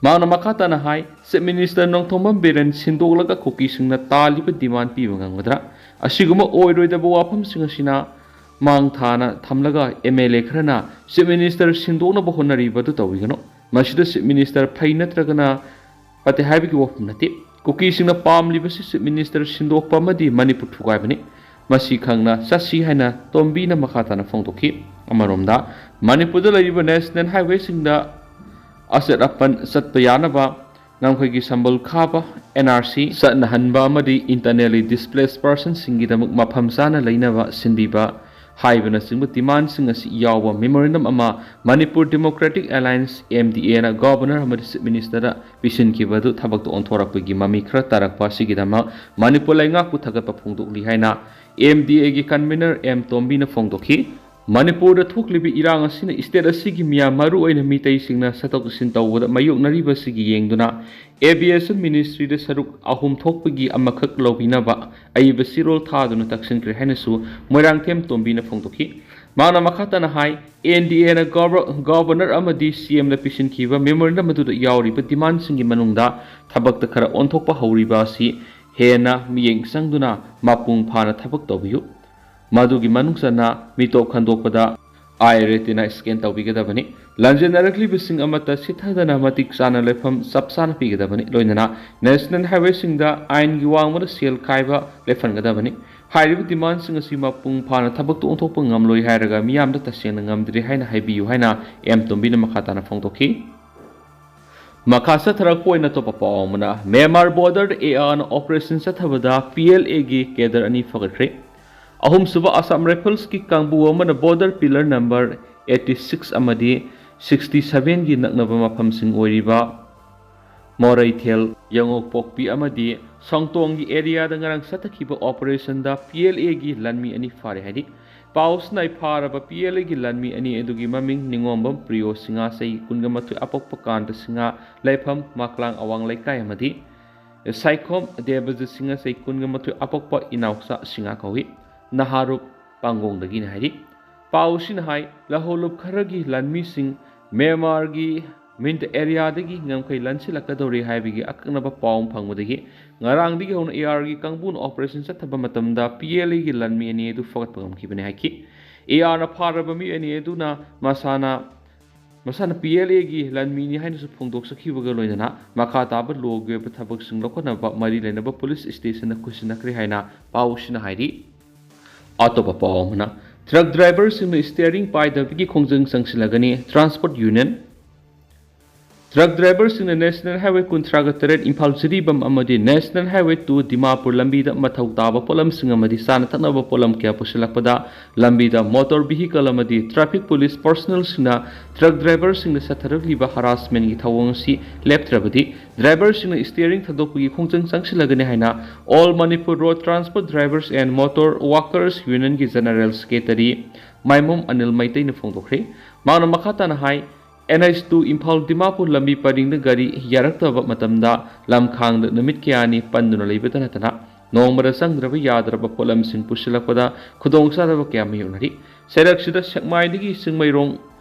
ꯃꯍꯥꯛꯅ ꯃꯈꯥ ꯇꯥꯅ ꯍꯥꯏ, ꯆꯤꯐ ꯃꯤꯅꯤꯁꯇꯔ ꯅꯣꯡꯊꯣꯝꯕꯝ ꯕꯤꯔꯦꯟ ꯁꯤꯟꯗꯣꯛꯂꯒ ꯀꯨꯀꯤꯁꯤꯡꯅ ꯇꯥꯜꯂꯤꯕ ꯗꯤꯃꯥꯟ ꯄꯤꯕ ꯉꯝꯒꯗ꯭ꯔꯥ? ꯑꯁꯤꯒꯨꯝꯕ ꯑꯣꯏꯔꯣꯏꯗꯕ ꯋꯥꯐꯝꯁꯤꯡ ꯑꯁꯤꯅ ꯃꯥꯡ ꯊꯥꯅ ꯊꯝꯂꯒ ꯑꯦꯝ ꯑꯦꯜ ꯑꯦ ꯈꯔꯅ ꯆꯤꯐ ꯃꯤꯅꯤꯁꯇꯔ ꯁꯤꯟꯗꯣꯛꯅꯕ ꯍꯣꯠꯅꯔꯤꯕ ꯑꯗꯨ ꯇꯧꯕꯤꯒꯅꯨ꯫ ꯃꯁꯤꯗ ꯆꯤꯐ ꯃꯤꯅꯤꯁꯇꯔ ꯐꯩ ꯅꯠꯇ꯭ꯔꯒꯅ ꯐꯠꯇꯦ ꯍꯥꯏꯕꯒꯤ ꯋꯥꯐꯝ ꯅꯠꯇꯦ꯫ ꯀꯨꯀꯤꯁꯤꯡꯅ ꯄꯥꯝꯂꯤꯕꯁꯤ ꯆꯤꯐ ꯃꯤꯅꯤꯁꯇꯔ ꯁꯤꯟꯗꯣꯛꯄ ꯑꯃꯗꯤ ꯃꯅꯤꯄꯨꯔ ꯊꯨꯒꯥꯏꯕꯅꯤ꯫ ꯃꯁꯤ ꯈꯪꯅ ꯆꯠꯁꯤ ꯍꯥꯏꯅ ꯇꯣꯝꯕꯤꯅ ꯃꯈꯥ ꯇꯥꯅ ꯐꯣꯡꯗꯣꯛꯈꯤ꯫ ꯑꯃꯔꯣꯝꯗ, ꯃꯅꯤꯄꯨꯔꯗ ꯂꯩꯔꯤꯕ ꯅꯦꯁꯅꯦꯜ ꯍꯥꯏꯋꯦꯁꯤꯡꯗ ꯑꯆꯠ ꯑꯄꯟ ꯆꯠꯄ ꯌꯥꯅꯕ ꯉꯝꯈꯩꯒꯤ ꯁꯝꯕꯜ ꯈꯥꯕ, ꯑꯦꯟ ꯑꯥꯔ ꯁꯤ ꯆꯠꯅꯍꯟꯕ ꯑꯃꯗꯤ ꯏꯟꯇꯔꯅꯦꯜꯂꯤ ꯗꯤꯁꯄ꯭ꯂꯦꯁ ꯄꯔꯁꯟꯁꯤꯡꯒꯤꯗꯃꯛ ꯃꯐꯝ ꯆꯥꯅ ꯂꯩꯅꯕ ꯁꯤꯟꯕꯤꯕ ꯍꯥꯏꯕꯅꯆꯤꯡꯕ ꯗꯤꯃꯥꯟꯁꯤꯡ ꯑꯁꯤ ꯌꯥꯎꯕ ꯃꯦꯃꯣꯔꯦꯟꯗꯝ ꯑꯃ ꯃꯅꯤꯄꯨꯔ ꯗꯦꯃꯣꯀ꯭ꯔꯦꯇꯤꯛ ꯑꯦꯂꯥꯌꯟꯁ, ꯑꯦꯝ ꯗꯤ ꯑꯦꯅ ꯒꯣꯕꯔꯅꯔ ꯑꯃꯗꯤ ꯆꯤꯐ ꯃꯤꯅꯤꯁꯇꯔꯗ ꯄꯤꯁꯤꯟꯈꯤꯕ ꯑꯗꯨ ꯊꯕꯛꯇ ꯑꯣꯟꯊꯣꯔꯛꯄꯒꯤ ꯃꯃꯤ ꯈꯔ ꯇꯥꯔꯛꯄ ꯑꯁꯤꯒꯤꯗꯃꯛ ꯃꯅꯤꯄꯨꯔ ꯂꯩꯉꯥꯛꯄꯨ ꯊꯥꯒꯠꯄ ꯐꯣꯡꯗꯣꯛꯂꯤ ꯍꯥꯏꯅ ꯑꯦꯝ ꯗꯤ ꯑꯦꯒꯤ ꯀꯟꯚꯤꯅꯔ ꯑꯦꯝ ꯇꯣꯝꯕꯤꯅ ꯐꯣꯡꯗꯣꯛꯈꯤ꯫ ꯃꯅꯤꯄꯨꯔꯗ ꯊꯣꯛꯂꯤꯕ ꯏꯔꯥꯡ ꯑꯁꯤꯅ ꯏꯁꯇꯦꯠ ꯑꯁꯤꯒꯤ ꯃꯤꯌꯥꯝ, ꯃꯔꯨꯑꯣꯏꯅ ꯃꯤꯇꯩꯁꯤꯡꯅ ꯆꯠꯊꯣꯛ ꯆꯠꯁꯤꯟ ꯇꯧꯕꯗ ꯃꯥꯌꯣꯛꯅꯔꯤꯕ ꯑꯁꯤꯒꯤ ꯌꯦꯡꯗꯨꯅ ꯑꯦꯚꯤꯌꯦꯁꯟ ꯃꯤꯅꯤꯁꯇ꯭ꯔꯤꯗ ꯁꯔꯨꯛ ꯑꯍꯨꯝ ꯊꯣꯛꯄꯒꯤ ꯑꯃꯈꯛ ꯂꯧꯕꯤꯅꯕ ꯑꯏꯕ ꯆꯦꯔꯣꯜ ꯊꯥꯗꯨꯅ ꯇꯛꯁꯤꯟꯈ꯭ꯔꯦ ꯍꯥꯏꯅꯁꯨ ꯃꯣꯏꯔꯥꯡꯊꯦꯝ ꯇꯣꯝꯕꯤꯅ ꯐꯣꯡꯗꯣꯛꯈꯤ꯫ ꯃꯍꯥꯛꯅ ꯃꯈꯥ ꯇꯥꯅ ꯍꯥꯏ, ꯑꯦꯟ ꯗꯤ ꯑꯦꯅ ꯒꯣꯕꯔꯅꯔ ꯑꯃꯗꯤ ꯁꯤ ꯑꯦꯝꯗ ꯄꯤꯁꯤꯟꯈꯤꯕ ꯃꯦꯃꯣꯔꯦꯟꯗꯝ ꯑꯗꯨꯗ ꯌꯥꯎꯔꯤꯕ ꯗꯤꯃꯥꯟꯁꯤꯡꯒꯤ ꯃꯅꯨꯡꯗ ꯊꯕꯛꯇ ꯈꯔ ꯑꯣꯟꯊꯣꯛꯄ ꯍꯧꯔꯤꯕ ꯑꯁꯤ ꯍꯦꯟꯅ ꯃꯤꯠꯌꯦꯡ ꯆꯪꯗꯨꯅ ꯃꯄꯨꯡ ꯐꯥꯅ ꯊꯕꯛ ꯇꯧꯕꯤꯌꯨ꯫ ꯃꯗꯨꯒꯤ ꯃꯅꯨꯡ ꯆꯟꯅ ꯃꯤꯇꯣꯞ ꯈꯟꯗꯣꯛꯄꯗ ꯑꯥꯏ ꯔꯦꯇꯤꯅꯥ ꯁ꯭ꯀꯦꯟ ꯇꯧꯕꯤꯒꯗꯕꯅꯤ꯫ ꯂꯥꯟꯖꯦꯟꯅꯔꯛꯂꯤꯕꯁꯤꯡ ꯑꯃꯠꯇ ꯁꯤꯊꯗꯅ ꯃꯇꯤꯛ ꯆꯥꯅ ꯂꯩꯐꯝ ꯆꯞ ꯆꯥꯅ ꯄꯤꯒꯗꯕꯅꯤ꯫ ꯂꯣꯏꯅꯅ ꯅꯦꯁꯅꯦꯜ ꯍꯥꯏꯋꯦꯁꯤꯡꯗ ꯑꯥꯏꯟꯒꯤ ꯋꯥꯡꯃꯗ ꯁꯦꯜ ꯀꯥꯏꯕ ꯂꯦꯞꯍꯟꯒꯗꯕꯅꯤ꯫ ꯍꯥꯏꯔꯤꯕ ꯗꯤꯃꯥꯟꯁꯤꯡ ꯑꯁꯤ ꯃꯄꯨꯡ ꯐꯥꯅ ꯊꯕꯛꯇ ꯑꯣꯟꯊꯣꯛꯄ ꯉꯝꯂꯣꯏ ꯍꯥꯏꯔꯒ ꯃꯤꯌꯥꯝꯗ ꯇꯁꯦꯡꯅ ꯉꯝꯗ꯭ꯔꯦ ꯍꯥꯏꯅ ꯍꯥꯏꯕꯤꯌꯨ ꯍꯥꯏꯅ ꯑꯦꯝ ꯇꯣꯝꯕꯤꯅ ꯃꯈꯥ ꯇꯥꯅ ꯐꯣꯡꯗꯣꯛꯈꯤ꯫ ꯃꯈꯥ ꯆꯠꯊꯔꯛꯄ ꯑꯣꯏꯅ ꯑꯇꯣꯞꯄ ꯄꯥꯎ ꯑꯃꯅ, ꯃ꯭ꯌꯥꯟꯃꯥꯔ ꯕꯣꯔꯗꯔꯗ ꯑꯦ ꯑꯥꯔꯅ ꯑꯣꯄꯔꯦꯁꯟ ꯆꯠꯊꯕꯗ ꯄꯤ ꯑꯦꯜ ꯑꯦꯒꯤ ꯀꯦꯗꯔ ꯑꯅꯤ ꯐꯒꯠꯈ꯭ꯔꯦ꯫ ꯑꯍꯨꯝꯁꯨꯕ ꯑꯁꯥꯝ ꯔꯥꯏꯐꯜꯁꯀꯤ ꯀꯥꯡꯕꯨ ꯑꯃꯅ border pillar number eighty six ꯑꯃꯗꯤ ꯁꯤꯛꯁꯇꯤ ꯁꯚꯦꯟꯒꯤ ꯅꯛꯅꯕ ꯃꯐꯝꯁꯤꯡ ꯑꯣꯏꯔꯤꯕ ꯃꯣꯔꯩꯊꯦꯜ, ꯌꯥꯉꯣꯛꯄꯣꯛꯄꯤ ꯑꯃꯗꯤ ꯁꯣꯡꯇꯣꯡꯒꯤ ꯑꯦꯔꯤꯌꯥꯗ ꯉꯔꯥꯡ ꯆꯠꯊꯈꯤꯕ ꯑꯣꯄꯔꯦꯁꯟꯗ ꯄꯤ ꯑꯦꯜ ꯑꯦꯒꯤ ꯂꯥꯟꯃꯤ ꯑꯅꯤ ꯐꯥꯔꯦ ꯍꯥꯏꯔꯤ꯫ ꯄꯥꯎꯁꯤꯅ ꯐꯥꯔꯕ ꯄꯤ ꯑꯦꯜ ꯑꯦꯒꯤ ꯂꯥꯟꯃꯤ ꯑꯅꯤ ꯑꯗꯨꯒꯤ ꯃꯃꯤꯡ ꯅꯤꯉꯣꯝꯕꯝ ꯄ꯭ꯔꯤꯌꯣ ꯁꯤꯡꯍ, ꯆꯍꯤ ꯀꯨꯟꯒ ꯃꯥꯊꯣꯏ, ꯑꯄꯣꯛꯄ ꯀꯥꯟꯇ ꯁꯤꯡꯍ, ꯂꯩꯐꯝ ꯃꯥꯀ꯭ꯂꯥꯡ ꯑꯋꯥꯡ ꯂꯩꯀꯥꯏ ꯑꯃꯗꯤ ꯁꯥꯏꯈꯣꯝ ꯗꯦꯕꯖꯤꯠ ꯁꯤꯡꯍ, ꯆꯍꯤ ꯀꯨꯟꯒ ꯃꯥꯊꯣꯏ, ꯑꯄꯣꯛꯄ ꯏꯅꯥꯎꯆꯥ ꯁꯤꯡꯍ ꯀꯧꯏ꯫ ꯅꯍꯥꯔꯨꯞ ꯄꯥꯡꯒꯣꯡꯗꯒꯤꯅꯤ ꯍꯥꯏꯔꯤ꯫ ꯄꯥꯎꯁꯤꯅ ꯍꯥꯏ, ꯂꯍꯧꯂꯨꯞ ꯈꯔꯒꯤ ꯂꯥꯟꯃꯤꯁꯤꯡ ꯃ꯭ꯌꯥꯟꯃꯥꯔꯒꯤ ꯃꯤꯟꯇ ꯑꯦꯔꯤꯌꯥꯗꯒꯤ ꯉꯝꯈꯩ ꯂꯟꯁꯤꯜꯂꯛꯀꯗꯧꯔꯦ ꯍꯥꯏꯕꯒꯤ ꯑꯀꯛꯅꯕ ꯄꯥꯎ ꯑꯃ ꯐꯪꯕꯗꯒꯤ ꯉꯔꯥꯡꯗꯒꯤ ꯍꯧꯅ ꯑꯦ ꯑꯥꯔꯒꯤ ꯀꯥꯡꯕꯨꯅ ꯑꯣꯄꯔꯦꯁꯟ ꯆꯠꯊꯕ ꯃꯇꯝꯗ ꯄꯤ ꯑꯦꯜ ꯑꯦꯒꯤ ꯂꯥꯟꯃꯤ ꯑꯅꯤ ꯑꯗꯨ ꯐꯒꯠꯄ ꯉꯝꯈꯤꯕꯅꯤ ꯍꯥꯏꯈꯤ꯫ ꯑꯦ ꯑꯥꯔꯅ ꯐꯥꯔꯕ ꯃꯤꯑꯣꯏ ꯑꯅꯤ ꯑꯗꯨꯅ ꯃꯁꯥꯅ ꯃꯁꯥꯅ ꯄꯤ ꯑꯦꯜ ꯑꯦꯒꯤ ꯂꯥꯟꯃꯤꯅꯤ ꯍꯥꯏꯅꯁꯨ ꯐꯣꯡꯗꯣꯛꯆꯈꯤꯕꯒ ꯂꯣꯏꯅꯅ ꯃꯈꯥ ꯇꯥꯕ ꯂꯣꯒꯤ ꯑꯣꯏꯕ ꯊꯕꯛꯁꯤꯡ ꯂꯧꯈꯠꯅꯕ ꯃꯔꯤ ꯂꯩꯅꯕ ꯄꯨꯂꯤꯁ ꯁ꯭ꯇꯦꯁꯟꯗ ꯈꯨꯠꯁꯤꯟꯅꯈ꯭ꯔꯦ ꯍꯥꯏꯅ ꯄꯥꯎꯁꯤꯅ ꯍꯥꯏꯔꯤ꯫ ꯑꯇꯣꯞꯄ ꯄꯥꯎ ꯑꯃꯅ, ꯇ꯭ꯔꯛ ꯗ꯭ꯔꯥꯏꯚꯔꯁꯤꯡꯅ ꯁ꯭ꯇꯤꯌꯔꯤꯡ ꯄꯥꯏꯗꯕꯒꯤ ꯈꯣꯡꯖꯪ ꯆꯪꯁꯤꯜꯂꯒꯅꯤ, ꯇ꯭ꯔꯥꯟꯁꯄꯣꯔꯠ ꯌꯨꯅꯤꯌꯟ꯫ ꯇ꯭ꯔꯛ ꯗ꯭ꯔꯥꯏꯚꯔꯁꯤꯡꯅ ꯅꯦꯁꯅꯦꯜ ꯍꯥꯏꯋꯦ ꯀꯨꯟꯊ꯭ꯔꯥꯒ ꯇꯔꯦꯠ ꯏꯝꯐꯥꯜ ꯖꯤꯔꯤꯕꯥꯝ ꯑꯃꯗꯤ ꯅꯦꯁꯅꯦꯜ ꯍꯥꯏꯋꯦ ꯇꯨ ꯗꯤꯃꯥꯄꯨꯔ ꯂꯝꯕꯤꯗ ꯃꯊꯧ ꯇꯥꯕ ꯄꯣꯠꯂꯝꯁꯤꯡ ꯑꯃꯗꯤ ꯆꯥꯅ ꯊꯛꯅꯕ ꯄꯣꯠꯂꯝ ꯀꯌꯥ ꯄꯨꯁꯤꯜꯂꯛꯄꯗ ꯂꯝꯕꯤꯗ ꯃꯣꯇꯣꯔ ꯚꯤꯍꯤꯀꯜ ꯑꯃꯗꯤ ꯇ꯭ꯔꯥꯐꯤꯛ ꯄꯨꯂꯤꯁ ꯄꯔꯁꯣꯅꯦꯜꯁꯤꯡꯅ ꯇ꯭ꯔꯛ ꯗ꯭ꯔꯥꯏꯚꯔꯁꯤꯡꯗ ꯆꯠꯊꯔꯛꯂꯤꯕ ꯍꯔꯥꯁꯃꯦꯟꯒꯤ ꯊꯧꯑꯣꯡ ꯑꯁꯤ ꯂꯦꯞꯇ꯭ꯔꯕꯗꯤ ꯗ꯭ꯔꯥꯏꯚꯔꯁꯤꯡꯅ ꯁ꯭ꯇꯤꯌꯔꯤꯡ ꯊꯥꯗꯣꯛꯄꯒꯤ ꯈꯣꯡꯖꯪ ꯆꯪꯁꯤꯜꯂꯒꯅꯤ ꯍꯥꯏꯅ All Manipur Road Transport Drivers and Motor Workers Unionꯒꯤ ꯖꯦꯅꯔꯦꯜ ꯁꯦꯀ꯭ꯔꯦꯇꯔꯤ ꯃꯥꯏꯃꯣꯝ ꯑꯅꯤꯜ ꯃꯩꯇꯩꯅ ꯐꯣꯡꯗꯣꯛꯈ꯭ꯔꯦ꯫ ꯃꯍꯥꯛꯅ ꯃꯈꯥ ꯇꯥꯅ ꯍꯥꯏ, N H two Imphal Dimapur ꯂꯝꯕꯤ ꯄꯔꯤꯡꯗ ꯒꯥꯔꯤ ꯌꯥꯔꯛꯇꯕ ꯃꯇꯝꯗ ꯂꯝꯈꯥꯡꯗ ꯅꯨꯃꯤꯠ ꯀꯌꯥꯅꯤ ꯄꯟꯗꯨꯅ ꯂꯩꯕꯇ ꯅꯠꯇꯅ ꯅꯣꯡꯃꯗ ꯆꯪꯗ꯭ꯔꯕ ꯌꯥꯗ꯭ꯔꯕ ꯄꯣꯠꯂꯝꯁꯤꯡ ꯄꯨꯁꯤꯜꯂꯛꯄꯗ ꯈꯨꯗꯣꯡꯆꯥꯗꯕ ꯀꯌꯥ ꯃꯥꯌꯣꯛꯅꯔꯤ꯫ ꯁꯦꯔꯛꯁꯤꯗ ꯁꯦꯛꯃꯥꯏꯗꯒꯤ ꯆꯤꯡꯃꯩꯔꯣꯡ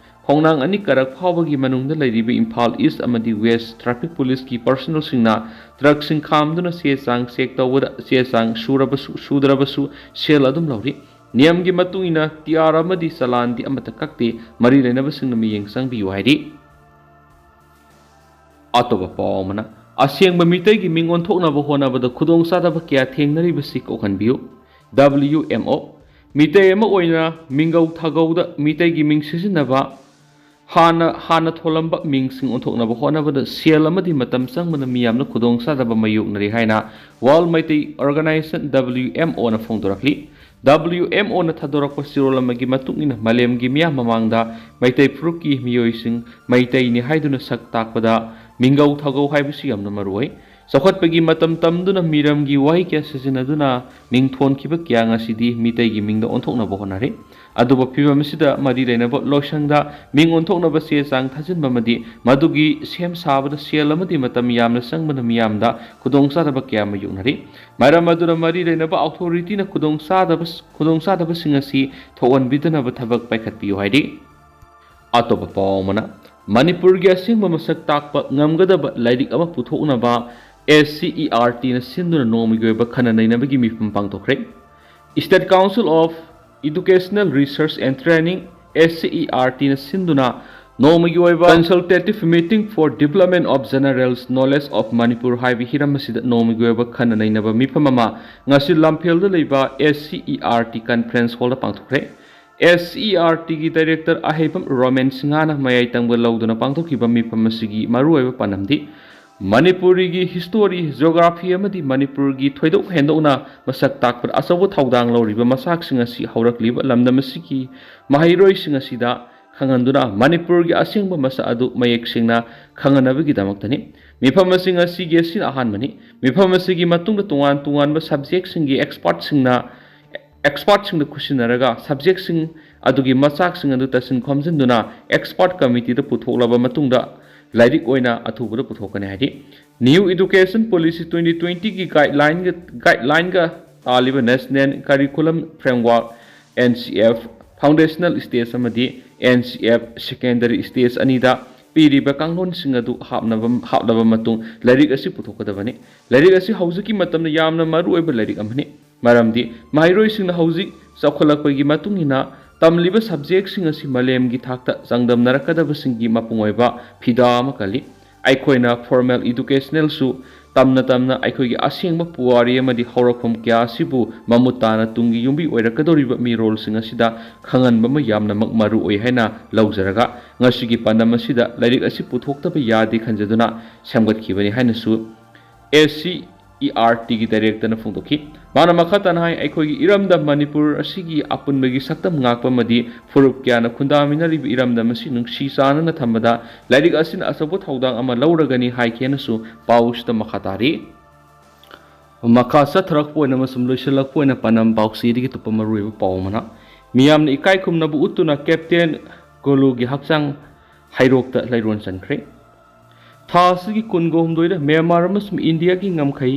ꯈꯣꯡꯅꯥꯡ ꯑꯅꯤ ꯀꯥꯔꯛ ꯐꯥꯎꯕꯒꯤ ꯃꯅꯨꯡꯗ ꯂꯩꯔꯤꯕ ꯏꯝꯐꯥꯜ ꯏꯁ ꯑꯃꯗꯤ ꯋꯦꯁ ꯇ꯭ꯔꯥꯐꯤꯛ ꯄꯨꯂꯤꯁꯀꯤ ꯄꯔꯁꯣꯅꯦꯜꯁꯤꯡꯅ ꯇ꯭ꯔꯛꯁꯤꯡ ꯈꯥꯝꯗꯨꯅ ꯆꯦ ꯆꯥꯡ ꯆꯦꯛ ꯇꯧꯕꯗ ꯆꯦ ꯆꯥꯡ ꯁꯨꯔꯕꯁꯨ ꯁꯨꯗ꯭ꯔꯕꯁꯨ ꯁꯦꯜ ꯑꯗꯨꯝ ꯂꯧꯔꯤ꯫ ꯅꯤꯌꯝꯒꯤ ꯃꯇꯨꯡ ꯏꯟꯅ ꯇꯤ ꯑꯥꯔ ꯑꯃꯗꯤ ꯆꯂꯥꯟꯗꯤ ꯑꯃꯠꯇ ꯀꯛꯇꯦ꯫ ꯃꯔꯤ ꯂꯩꯅꯕꯁꯤꯡꯅ ꯃꯤꯠꯌꯦꯡ ꯆꯪꯕꯤꯌꯨ ꯍꯥꯏꯔꯤ꯫ ꯑꯇꯣꯞꯄ ꯄꯥꯎ ꯑꯃꯅ, ꯑꯁꯦꯡꯕ ꯃꯤꯇꯩꯒꯤ ꯃꯤꯡ ꯑꯣꯟꯊꯣꯛꯅꯕ ꯍꯣꯠꯅꯕꯗ ꯈꯨꯗꯣꯡꯆꯥꯗꯕ ꯀꯌꯥ ꯊꯦꯡꯅꯔꯤꯕꯁꯤ ꯀꯣꯛꯍꯟꯕꯤꯌꯨ꯫ ꯗꯕ꯭ꯂꯤꯌꯨ ꯑꯦꯝ ꯑꯣ, ꯃꯤꯇꯩ ꯑꯃ ꯑꯣꯏꯅ ꯃꯤꯡꯒꯧ ꯊꯥꯒꯧꯗ ꯃꯤꯇꯩꯒꯤ ꯃꯤꯡ ꯁꯤꯖꯤꯟꯅꯕ, ꯍꯥꯟꯅ ꯍꯥꯟꯅ ꯊꯣꯜꯂꯝꯕ ꯃꯤꯡꯁꯤꯡ ꯑꯣꯟꯊꯣꯛꯅꯕ ꯍꯣꯠꯅꯕꯗ ꯁꯦꯜ ꯑꯃꯗꯤ ꯃꯇꯝ ꯆꯪꯕꯅ ꯃꯤꯌꯥꯝꯅ ꯈꯨꯗꯣꯡꯆꯥꯗꯕ ꯃꯥꯌꯣꯛꯅꯔꯤ ꯍꯥꯏꯅ World Meitei Organization, W M O ꯅ ꯐꯣꯡꯗꯣꯔꯛꯂꯤ꯫ W M O ꯅ ꯊꯥꯗꯣꯔꯛꯄ ꯆꯦꯔꯣꯜ ꯑꯃꯒꯤ ꯃꯇꯨꯡ ꯏꯟꯅ ꯃꯥꯂꯦꯝꯒꯤ ꯃꯤꯌꯥꯝ ꯃꯃꯥꯡꯗ ꯃꯩꯇꯩ ꯐꯨꯔꯨꯞꯀꯤ ꯃꯤꯑꯣꯏꯁꯤꯡ ꯃꯩꯇꯩꯅꯤ ꯍꯥꯏꯗꯨꯅ ꯁꯛ ꯇꯥꯛꯄꯗ ꯃꯤꯡꯒꯧ ꯊꯥꯒꯧ ꯍꯥꯏꯕꯁꯤ ꯌꯥꯝꯅ ꯃꯔꯨ ꯑꯣꯏ꯫ ꯆꯥꯎꯈꯠꯄꯒꯤ ꯃꯇꯝ ꯇꯝꯗꯨꯅ ꯃꯤꯔꯝꯒꯤ ꯋꯥꯍꯩ ꯀꯌꯥ ꯁꯤꯖꯤꯟꯅꯗꯨꯅ ꯃꯤꯡ ꯊꯣꯟꯈꯤꯕ ꯀꯌꯥ ꯉꯁꯤꯗꯤ ꯃꯤꯇꯩꯒꯤ ꯃꯤꯡꯗ ꯑꯣꯟꯊꯣꯛꯅꯕ ꯍꯣꯠꯅꯔꯤ꯫ ꯑꯗꯨꯕꯨ ꯐꯤꯚꯝ ꯑꯁꯤꯗ ꯃꯔꯤ ꯂꯩꯅꯕ ꯂꯣꯏꯁꯪꯗ ꯃꯤꯡ ꯑꯣꯟꯊꯣꯛꯅꯕ ꯆꯦ ꯆꯥꯡ ꯊꯥꯖꯤꯟꯕ ꯑꯃꯗꯤ ꯃꯗꯨꯒꯤ ꯁꯦꯝ ꯁꯥꯕꯗ ꯁꯦꯜ ꯑꯃꯗꯤ ꯃꯇꯝ ꯌꯥꯝꯅ ꯆꯪꯕꯅ ꯃꯤꯌꯥꯝꯗ ꯈꯨꯗꯣꯡꯆꯥꯗꯕ ꯀꯌꯥ ꯃꯥꯌꯣꯛꯅꯔꯤ꯫ ꯃꯔꯝ ꯑꯗꯨꯅ ꯃꯔꯤ ꯂꯩꯅꯕ ꯑꯣꯊꯣꯔꯤꯇꯤꯅ ꯈꯨꯗꯣꯡꯆꯥꯗꯕ, ꯈꯨꯗꯣꯡꯆꯥꯗꯕꯁꯤꯡ ꯑꯁꯤ ꯊꯣꯛꯍꯟꯕꯤꯗꯅꯕ ꯊꯕꯛ ꯄꯥꯏꯈꯠꯄꯤꯌꯨ ꯍꯥꯏꯔꯤ꯫ ꯑꯇꯣꯞꯄ ꯄꯥꯎ ꯑꯃꯅ, ꯃꯅꯤꯄꯨꯔꯒꯤ ꯑꯁꯦꯡꯕ ꯃꯁꯛ ꯇꯥꯛꯄ ꯉꯝꯒꯗꯕ ꯂꯥꯏꯔꯤꯛ ꯑꯃ ꯄꯨꯊꯣꯛꯅꯕ S C E R T ꯅ ꯁꯤꯟꯗꯨꯅ ꯅꯣꯡꯃꯒꯤ ꯑꯣꯏꯕ ꯈꯟꯅ ꯅꯩꯅꯕꯒꯤ ꯃꯤꯐꯝ ꯄꯥꯡꯊꯣꯛꯈ꯭ꯔꯦ꯫ State Council of Educational Research and Training, S C E R T ꯅ ꯁꯤꯟꯗꯨꯅ ꯅꯣꯡꯃꯒꯤ ꯑꯣꯏꯕ Consultative Meeting for Development of General Knowledge of Manipur ꯍꯥꯏꯕ ꯍꯤꯔꯝ ꯑꯁꯤꯗ ꯅꯣꯡꯃꯒꯤ ꯑꯣꯏꯕ ꯈꯟꯅ ꯅꯩꯅꯕ ꯃꯤꯐꯝ ꯑꯃ ꯉꯁꯤ ꯂꯝꯐꯦꯜꯗ ꯂꯩꯕ S C E R T Conference Hall ꯗ ꯄꯥꯡꯊꯣꯛꯈ꯭ꯔꯦ꯫ S C E R T ꯒꯤ Director ꯑꯍꯩꯕꯝ ꯔꯣꯃꯦꯟ ꯁꯤꯡꯍꯅ ꯃꯌꯥꯏ ꯇꯪꯕ ꯂꯧꯗꯨꯅ ꯄꯥꯡꯊꯣꯛꯈꯤꯕ ꯃꯤꯐꯝ ꯑꯁꯤꯒꯤ ꯃꯔꯨꯑꯣꯏꯕ ꯄꯥꯟꯗꯝꯗꯤ ꯃꯅꯤꯄꯨꯔꯤꯒꯤ history, geography ꯑꯃꯗꯤ ꯃꯅꯤꯄꯨꯔꯒꯤ ꯊꯣꯏꯗꯣꯛ ꯍꯦꯟꯗꯣꯛꯅ ꯃꯁꯛ ꯇꯥꯛꯄꯗ ꯑꯆꯧꯕ ꯊꯧꯗꯥꯡ ꯂꯧꯔꯤꯕ ꯃꯆꯥꯛꯁꯤꯡ ꯑꯁꯤ ꯍꯧꯔꯛꯂꯤꯕ ꯂꯝꯗꯝ ꯑꯁꯤꯒꯤ ꯃꯍꯩꯔꯣꯏꯁꯤꯡ ꯑꯁꯤꯗ ꯈꯪꯍꯟꯗꯨꯅ ꯃꯅꯤꯄꯨꯔꯒꯤ ꯑꯁꯦꯡꯕ ꯃꯁꯛ ꯑꯗꯨ ꯃꯌꯦꯛ ꯁꯦꯡꯅ ꯈꯪꯍꯟꯅꯕꯒꯤꯗꯃꯛꯇꯅꯤ꯫ ꯃꯤꯐꯝ ꯑꯁꯤ ꯉꯁꯤꯒꯤ ꯑꯁꯤꯅ ꯑꯍꯥꯟꯕꯅꯤ꯫ ꯃꯤꯐꯝ ꯑꯁꯤꯒꯤ ꯃꯇꯨꯡꯗ ꯇꯣꯉꯥꯟ ꯇꯣꯉꯥꯟꯕ subject ꯁꯤꯡꯒꯤ expert ꯁꯤꯡꯅ expert ꯁꯤꯡꯗ ꯈꯨꯠꯁꯤꯟꯅꯔꯒ subject ꯁꯤꯡ ꯑꯗꯨꯒꯤ ꯃꯆꯥꯛꯁꯤꯡ ꯑꯗꯨ ꯇꯥꯁꯤꯟ ꯈꯣꯝꯖꯤꯟꯗꯨꯅ expert committee ꯗ ꯄꯨꯊꯣꯛꯂꯕ ꯃꯇꯨꯡꯗ ꯂꯥꯏꯔꯤꯛ ꯑꯣꯏꯅ ꯑꯊꯨꯕꯗ ꯄꯨꯊꯣꯛꯀꯅꯤ ꯍꯥꯏꯔꯤ꯫ New Education Policy twenty twenty ꯒꯤ guideline ꯒ, guideline ꯒ ꯇꯥꯜꯂꯤꯕ National Curriculum Framework, N C F Foundational Stage ꯑꯃꯗꯤ N C F Secondary Stage ꯑꯅꯤꯗ ꯄꯤꯔꯤꯕ ꯀꯥꯡꯂꯣꯟꯁꯤꯡ ꯑꯗꯨ ꯍꯥꯞꯅꯕ, ꯍꯥꯞꯂꯕ ꯃꯇꯨꯡ ꯂꯥꯏꯔꯤꯛ ꯑꯁꯤ ꯄꯨꯊꯣꯛꯀꯗꯕꯅꯤ꯫ ꯂꯥꯏꯔꯤꯛ ꯑꯁꯤ ꯍꯧꯖꯤꯛꯀꯤ ꯃꯇꯝꯗ ꯌꯥꯝꯅ ꯃꯔꯨꯑꯣꯏꯕ ꯂꯥꯏꯔꯤꯛ ꯑꯃꯅꯤ, ꯃꯔꯝꯗꯤ ꯃꯍꯩꯔꯣꯏꯁꯤꯡꯅ ꯍꯧꯖꯤꯛ ꯆꯥꯎꯈꯠꯂꯛꯄꯒꯤ ꯃꯇꯨꯡ ꯏꯟꯅ ꯇꯝꯂꯤꯕ subject ꯁꯤꯡ ꯑꯁꯤ ꯃꯥꯂꯦꯝꯒꯤ ꯊꯥꯛꯇ ꯆꯥꯡꯗꯝꯅꯔꯛꯀꯗꯕꯁꯤꯡꯒꯤ ꯃꯄꯨꯡ ꯑꯣꯏꯕ ꯐꯤꯗꯥ ꯑꯃ ꯀꯜꯂꯤ꯫ ꯑꯩꯈꯣꯏꯅ formal educational ꯁꯨ ꯇꯝꯅ ꯇꯝꯅ ꯑꯩꯈꯣꯏꯒꯤ ꯑꯁꯦꯡꯕ ꯄꯨꯋꯥꯔꯤ ꯑꯃꯗꯤ ꯍꯧꯔꯛꯐꯝ ꯀꯌꯥ ꯑꯁꯤꯕꯨ ꯃꯃꯨꯠ ꯇꯥꯅ ꯇꯨꯡꯒꯤ ꯌꯨꯝꯕꯤ ꯑꯣꯏꯔꯛꯀꯗꯧꯔꯤꯕ ꯃꯤꯔꯣꯜꯁꯤꯡ ꯑꯁꯤꯗ ꯈꯪꯍꯟꯕ ꯑꯃ ꯌꯥꯝꯅꯃꯛ ꯃꯔꯨ ꯑꯣꯏ ꯍꯥꯏꯅ ꯂꯧꯖꯔꯒ, ꯉꯁꯤꯒꯤ ꯄꯥꯟꯗꯝ ꯑꯁꯤꯗ ꯂꯥꯏꯔꯤꯛ ꯑꯁꯤ ꯄꯨꯊꯣꯛꯇꯕ ꯌꯥꯗꯦ ꯈꯟꯖꯗꯨꯅ ꯁꯦꯝꯒꯠꯈꯤꯕꯅꯤ ꯍꯥꯏꯅꯁꯨ S C E R T ꯒꯤ Director ꯅ ꯐꯣꯡꯗꯣꯛꯈꯤ꯫ ꯃꯥꯅ ꯃꯈꯥ ꯇꯥꯅ ꯍꯥꯏ, ꯑꯩꯈꯣꯏꯒꯤ ꯏꯔꯝꯗꯝ ꯃꯅꯤꯄꯨꯔ ꯑꯁꯤꯒꯤ ꯑꯄꯨꯟꯕꯒꯤ ꯁꯛꯇꯝ ꯉꯥꯛꯄ ꯑꯃꯗꯤ ꯐꯨꯔꯨꯞ ꯀꯌꯥꯅ ꯈꯨꯟꯗꯥꯃꯤꯟꯅꯔꯤꯕ ꯏꯔꯝꯗꯝ ꯑꯁꯤ ꯅꯨꯡꯁꯤ ꯆꯥꯟꯅꯅ ꯊꯝꯕꯗ ꯂꯥꯏꯔꯤꯛ ꯑꯁꯤꯅ ꯑꯆꯧꯕ ꯊꯧꯗꯥꯡ ꯑꯃ ꯂꯧꯔꯒꯅꯤ ꯍꯥꯏꯈꯤ ꯍꯥꯏꯅꯁꯨ ꯄꯥꯎꯁꯤꯗ ꯃꯈꯥ ꯇꯥꯔꯤ꯫ ꯃꯈꯥ ꯆꯠꯊꯔꯛꯄ ꯑꯣꯏꯅ ꯑꯃꯁꯨꯡ ꯂꯣꯏꯁꯤꯜꯂꯛꯄ ꯑꯣꯏꯅ ꯄꯥꯟꯗꯝ ꯄꯥꯎꯆꯦꯗꯒꯤ ꯑꯇꯣꯞꯄ ꯃꯔꯨꯑꯣꯏꯕ ꯄꯥꯎ ꯑꯃꯅ, ꯃꯤꯌꯥꯝꯅ ꯏꯀꯥꯏ ꯈꯨꯝꯅꯕ ꯎꯠꯇꯨꯅ Captain ꯒꯣꯂꯨꯒꯤ ꯍꯛꯆꯥꯡ ꯍꯩꯔꯣꯛꯇ ꯂꯩꯔꯣꯟ ꯆꯟꯈ꯭ꯔꯦ꯫ ꯊꯥ ꯑꯁꯤꯒꯤ ꯀꯨꯟꯒ ꯍꯨꯝꯗꯣꯏꯗ ꯃ꯭ꯌꯥꯟꯃꯥꯔ ꯑꯃꯁꯨꯡ ꯏꯟꯗꯤꯌꯥꯒꯤ ꯉꯝꯈꯩ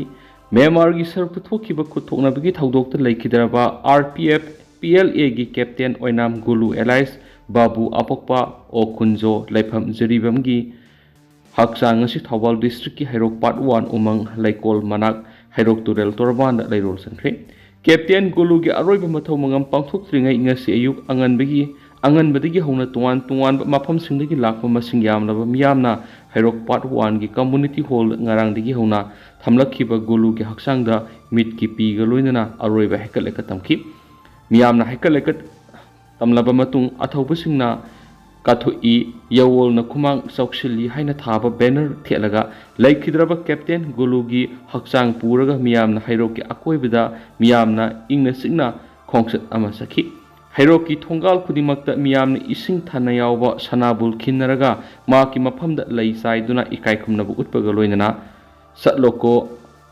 ꯃ꯭ꯌꯥꯟꯃꯥꯔꯒꯤ ꯁꯔꯨꯛꯇ ꯊꯣꯛꯈꯤꯕ ꯈꯨꯠ ꯊꯣꯛꯅꯕꯒꯤ ꯊꯧꯗꯣꯛꯇ ꯂꯩꯈꯤꯗ꯭ꯔꯕ R P F P L A ꯒꯤ Captain ꯑꯣꯏꯅꯥꯝ ꯒꯨꯂꯨ alias ꯕꯥꯕꯨ ꯑꯄꯣꯛꯄ ꯑꯣ ꯈꯨꯟꯖꯣ ꯂꯩꯐꯝ ꯖꯤꯔꯤꯕꯥꯝꯒꯤ ꯍꯛꯆꯥꯡ ꯑꯁꯤ ꯊꯧꯕꯥꯜ ꯗꯤꯁꯇ꯭ꯔꯤꯛꯀꯤ ꯍꯩꯔꯣꯛ ꯄꯥꯔꯠ ꯋꯥꯟ ꯎꯃꯪ ꯂꯩꯀꯣꯜ ꯃꯅꯥꯛ ꯍꯩꯔꯣꯛ ꯇꯨꯔꯦꯜ ꯇꯣꯔꯕꯥꯟꯗ ꯂꯩꯔꯣꯜ ꯆꯟꯈ꯭ꯔꯦ꯫ ꯀꯦꯞꯇꯦꯟ ꯒꯣꯂꯨꯒꯤ ꯑꯔꯣꯏꯕ ꯃꯊꯧ ꯃꯉꯝ ꯄꯥꯡꯊꯣꯛꯇ꯭ꯔꯤꯉꯩ ꯉꯁꯤ ꯑꯌꯨꯛ ꯑꯉꯟꯕꯒꯤ ꯑꯉꯟꯕꯗꯒꯤ ꯍꯧꯅ ꯇꯣꯉꯥꯟ ꯇꯣꯉꯥꯟꯕ ꯃꯐꯝꯁꯤꯡꯗꯒꯤ ꯂꯥꯛꯄ ꯃꯁꯤꯡ ꯌꯥꯝꯂꯕ ꯃꯤꯌꯥꯝꯅ ꯍꯩꯔꯣꯛ ꯄꯥꯔꯠ ꯋꯥꯟꯒꯤ ꯀꯝꯃꯨꯅꯤꯇꯤ ꯍꯣꯜꯗ ꯉꯔꯥꯡꯗꯒꯤ ꯍꯧꯅ ꯊꯝꯂꯛꯈꯤꯕ ꯒꯣꯂꯨꯒꯤ ꯍꯛꯆꯥꯡꯗ ꯃꯤꯠꯀꯤ ꯄꯤꯒ ꯂꯣꯏꯅꯅ ꯑꯔꯣꯏꯕ ꯍꯩꯀꯠ ꯂꯩꯀꯠ ꯇꯝꯈꯤ꯫ ꯃꯤꯌꯥꯝꯅ ꯍꯩꯀꯠ ꯂꯩꯀꯠ ꯇꯝꯂꯕ ꯃꯇꯨꯡ ꯑꯊꯧꯕꯁꯤꯡꯅ ꯀꯥꯊꯣꯛꯏ, ꯌꯥꯋꯣꯜꯅ ꯈꯨꯃꯥꯡ ꯆꯥꯎꯁꯤꯜꯂꯤ ꯍꯥꯏꯅ ꯊꯥꯕ ꯕꯦꯅꯔ ꯊꯦꯠꯂꯒ ꯂꯩꯈꯤꯗ꯭ꯔꯕ ꯀꯦꯞꯇꯦꯟ ꯒꯣꯂꯨꯒꯤ ꯍꯛꯆꯥꯡ ꯄꯨꯔꯒ ꯃꯤꯌꯥꯝꯅ ꯍꯩꯔꯣꯛꯀꯤ ꯑꯀꯣꯏꯕꯗ ꯃꯤꯌꯥꯝꯅ ꯏꯪꯅ ꯆꯤꯛꯅ ꯈꯣꯡꯆꯠ ꯑꯃ ꯆꯠꯈꯤ꯫ ꯍꯩꯔꯣꯛꯀꯤ ꯊꯣꯡꯒꯥꯜ ꯈꯨꯗꯤꯡꯃꯛꯇ ꯃꯤꯌꯥꯝꯅ ꯏꯁꯤꯡ ꯊꯟꯅ ꯌꯥꯎꯕ ꯁꯅꯥꯕꯨꯜ ꯈꯤꯟꯅꯔꯒ ꯃꯍꯥꯛꯀꯤ ꯃꯐꯝꯗ ꯂꯩ ꯆꯥꯏꯗꯨꯅ ꯏꯀꯥꯏ ꯈꯨꯝꯅꯕ ꯎꯠꯄꯒ ꯂꯣꯏꯅꯅ "ꯆꯠꯂꯣꯀꯣ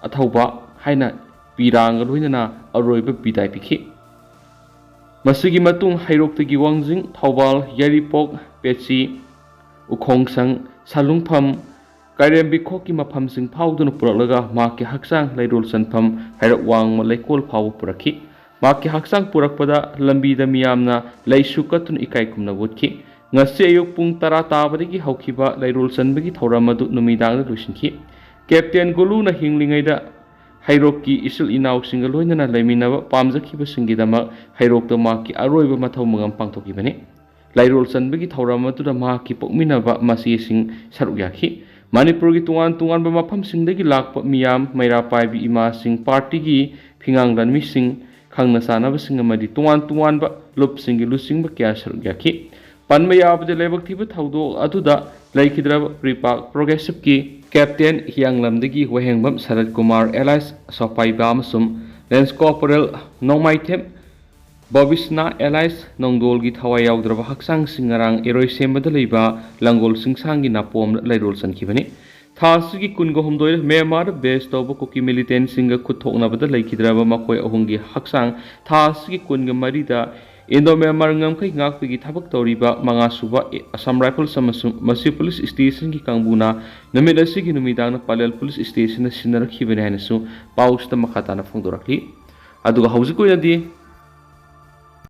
ꯑꯊꯧꯕ" ꯍꯥꯏꯅ ꯄꯤꯔꯥꯡꯒ ꯂꯣꯏꯅꯅ ꯑꯔꯣꯏꯕ ꯕꯤꯗꯥꯏ ꯄꯤꯈꯤ꯫ ꯃꯁꯤꯒꯤ ꯃꯇꯨꯡ ꯍꯩꯔꯣꯛꯇꯒꯤ ꯋꯥꯡꯖꯤꯡ, ꯊꯧꯕꯥꯜ, ꯌꯥꯏꯔꯤꯄꯣꯛ, ꯄꯦꯆꯤ, ꯎꯈꯣꯡꯁꯪ, ꯁꯥꯂꯨꯡꯐꯝ, ꯀꯥꯏꯔꯦꯝꯕꯤꯈꯣꯛꯀꯤ ꯃꯐꯝꯁꯤꯡ ꯐꯥꯎꯗꯨꯅ ꯄꯨꯔꯛꯂꯒ ꯃꯍꯥꯛꯀꯤ ꯍꯛꯆꯥꯡ ꯂꯩꯔꯣꯜ ꯆꯟꯐꯝ ꯍꯩꯔꯛ ꯋꯥꯡꯃ ꯂꯩꯀꯣꯜ ꯐꯥꯎꯕ ꯄꯨꯔꯛꯈꯤ꯫ ꯃꯍꯥꯛꯀꯤ ꯍꯛꯆꯥꯡ ꯄꯨꯔꯛꯄꯗ ꯂꯝꯕꯤꯗ ꯃꯤꯌꯥꯝꯅ ꯂꯩꯁꯨ ꯀꯠꯇꯨꯅ ꯏꯀꯥꯏ ꯈꯨꯝꯅꯕ ꯎꯠꯈꯤ꯫ ꯉꯁꯤ ꯑꯌꯨꯛ ꯄꯨꯡ ꯇꯔꯥ ꯇꯥꯕꯗꯒꯤ ꯍꯧꯈꯤꯕ ꯂꯩꯔꯣꯜ ꯆꯟꯕꯒꯤ ꯊꯧꯔꯝ ꯑꯗꯨ ꯅꯨꯃꯤꯗꯥꯡꯗ ꯂꯣꯏꯁꯤꯟꯈꯤ꯫ ꯀꯦꯞꯇꯦꯟ ꯒꯣꯂꯨꯅ ꯍꯤꯡꯂꯤꯉꯩꯗ ꯍꯩꯔꯣꯛꯀꯤ ꯏꯆꯤꯜ ꯏꯅꯥꯎꯁꯤꯡꯒ ꯂꯣꯏꯅꯅ ꯂꯩꯃꯤꯟꯅꯕ ꯄꯥꯝꯖꯈꯤꯕꯁꯤꯡꯒꯤꯗꯃꯛ ꯍꯩꯔꯣꯛꯇ ꯃꯍꯥꯛꯀꯤ ꯑꯔꯣꯏꯕ ꯃꯊꯧ ꯃꯉꯝ ꯄꯥꯡꯊꯣꯛꯈꯤꯕꯅꯤ꯫ ꯂꯩꯔꯣꯜ ꯆꯟꯕꯒꯤ ꯊꯧꯔꯝ ꯑꯗꯨꯗ ꯃꯍꯥꯛꯀꯤ ꯄꯣꯛꯃꯤꯟꯅꯕ ꯃꯆꯦꯁꯤꯡ ꯁꯔꯨꯛ ꯌꯥꯈꯤ꯫ ꯃꯅꯤꯄꯨꯔꯒꯤ ꯇꯣꯉꯥꯟ ꯇꯣꯉꯥꯟꯕ ꯃꯐꯝꯁꯤꯡꯗꯒꯤ ꯂꯥꯛꯄ ꯃꯤꯌꯥꯝ, ꯃꯩꯔꯥ ꯄꯥꯏꯕꯤ ꯏꯃꯥꯁꯤꯡ, ꯄꯥꯔꯇꯤꯒꯤ ꯐꯤꯉꯥꯡ ꯂꯥꯟꯃꯤꯁꯤꯡ, ꯈꯪꯅ ꯆꯥꯟꯅꯕꯁꯤꯡ ꯑꯃꯗꯤ ꯇꯣꯉꯥꯟ ꯇꯣꯉꯥꯟꯕ ꯂꯨꯞꯁꯤꯡꯒꯤ ꯂꯨꯆꯤꯡꯕ ꯀꯌꯥ ꯁꯔꯨꯛ ꯌꯥꯈꯤ꯫ ꯄꯟꯕ ꯌꯥꯕꯗꯤ ꯂꯥꯏꯕꯛ ꯊꯤꯕ ꯊꯧꯗꯣꯛ ꯑꯗꯨꯗ ꯂꯩꯈꯤꯗ꯭ꯔꯕ ꯄ꯭ꯔꯤꯄꯥꯛ ꯄ꯭ꯔꯣꯒ꯭ꯔꯦꯁꯤꯞꯀꯤ ꯀꯦꯞꯇꯦꯟ ꯍꯤꯌꯥꯡꯂꯝꯗꯒꯤ ꯋꯥꯍꯦꯡꯕꯝ ꯁꯔꯠ ꯀꯨꯃꯥꯔ ꯑꯦꯂꯥꯏꯁ ꯁꯣꯄꯥꯏꯕ ꯑꯃꯁꯨꯡ ꯂꯦꯟꯁ ꯀꯣꯔꯄꯣꯔꯦꯜ ꯅꯣꯡꯃꯥꯏꯊꯦꯝ ꯕꯣꯕꯤꯁꯅꯥ ꯑꯦꯂꯥꯏꯁ ꯅꯣꯡꯗꯣꯜꯒꯤ ꯊꯋꯥꯏ ꯌꯥꯎꯗ꯭ꯔꯕ ꯍꯛꯆꯥꯡꯁꯤꯡ ꯉꯔꯥꯡ ꯏꯔꯣꯏꯁꯦꯝꯕꯗ ꯂꯩꯕ ꯂꯪꯒꯣꯜ ꯆꯤꯡꯁꯥꯡꯒꯤ ꯅꯥꯄꯣꯝꯗ ꯂꯩꯔꯣꯜ ꯆꯟꯈꯤꯕꯅꯤ꯫ ꯊꯥ ꯑꯁꯤꯒꯤ ꯀꯨꯟꯒ ꯍꯨꯝꯗꯣꯏꯗ ꯃ꯭ꯌꯥꯟꯃꯥꯔꯗ ꯕꯦꯁ ꯇꯧꯕ ꯀꯨꯀꯤ ꯃꯤꯂꯤꯇꯦꯟꯁꯤꯡꯒ ꯈꯨꯠ ꯊꯣꯛꯅꯕꯗ ꯂꯩꯈꯤꯗ꯭ꯔꯕ ꯃꯈꯣꯏ ꯑꯍꯨꯝꯒꯤ ꯍꯛꯆꯥꯡ ꯊꯥ ꯑꯁꯤꯒꯤ ꯀꯨꯟꯒ ꯃꯔꯤꯗ ꯏꯟꯗꯣ ꯃ꯭ꯌꯥꯟꯃꯥꯔ ꯉꯝꯈꯩ ꯉꯥꯛꯄꯒꯤ ꯊꯕꯛ ꯇꯧꯔꯤꯕ ꯃꯉꯥꯁꯨꯕ ꯑꯁꯥꯝ ꯔꯥꯏꯐꯜꯁ ꯑꯃꯁꯨꯡ ꯃꯁꯤ ꯄꯨꯂꯤꯁ ꯁ꯭ꯇꯦꯁꯟꯒꯤ ꯀꯥꯡꯕꯨꯅ ꯅꯨꯃꯤꯠ ꯑꯁꯤꯒꯤ ꯅꯨꯃꯤꯗꯥꯡꯗ ꯄꯂꯦꯜ ꯄꯨꯂꯤꯁ ꯁ꯭ꯇꯦꯁꯟꯗ ꯁꯤꯟꯅꯔꯛꯈꯤꯕꯅꯤ ꯍꯥꯏꯅꯁꯨ ꯄꯥꯎꯁꯤꯗ ꯃꯈꯥ ꯇꯥꯅ ꯐꯣꯡꯗꯣꯔꯛꯂꯤ꯫ ꯑꯗꯨꯒ ꯍꯧꯖꯤꯛ ꯑꯣꯏꯅꯗꯤ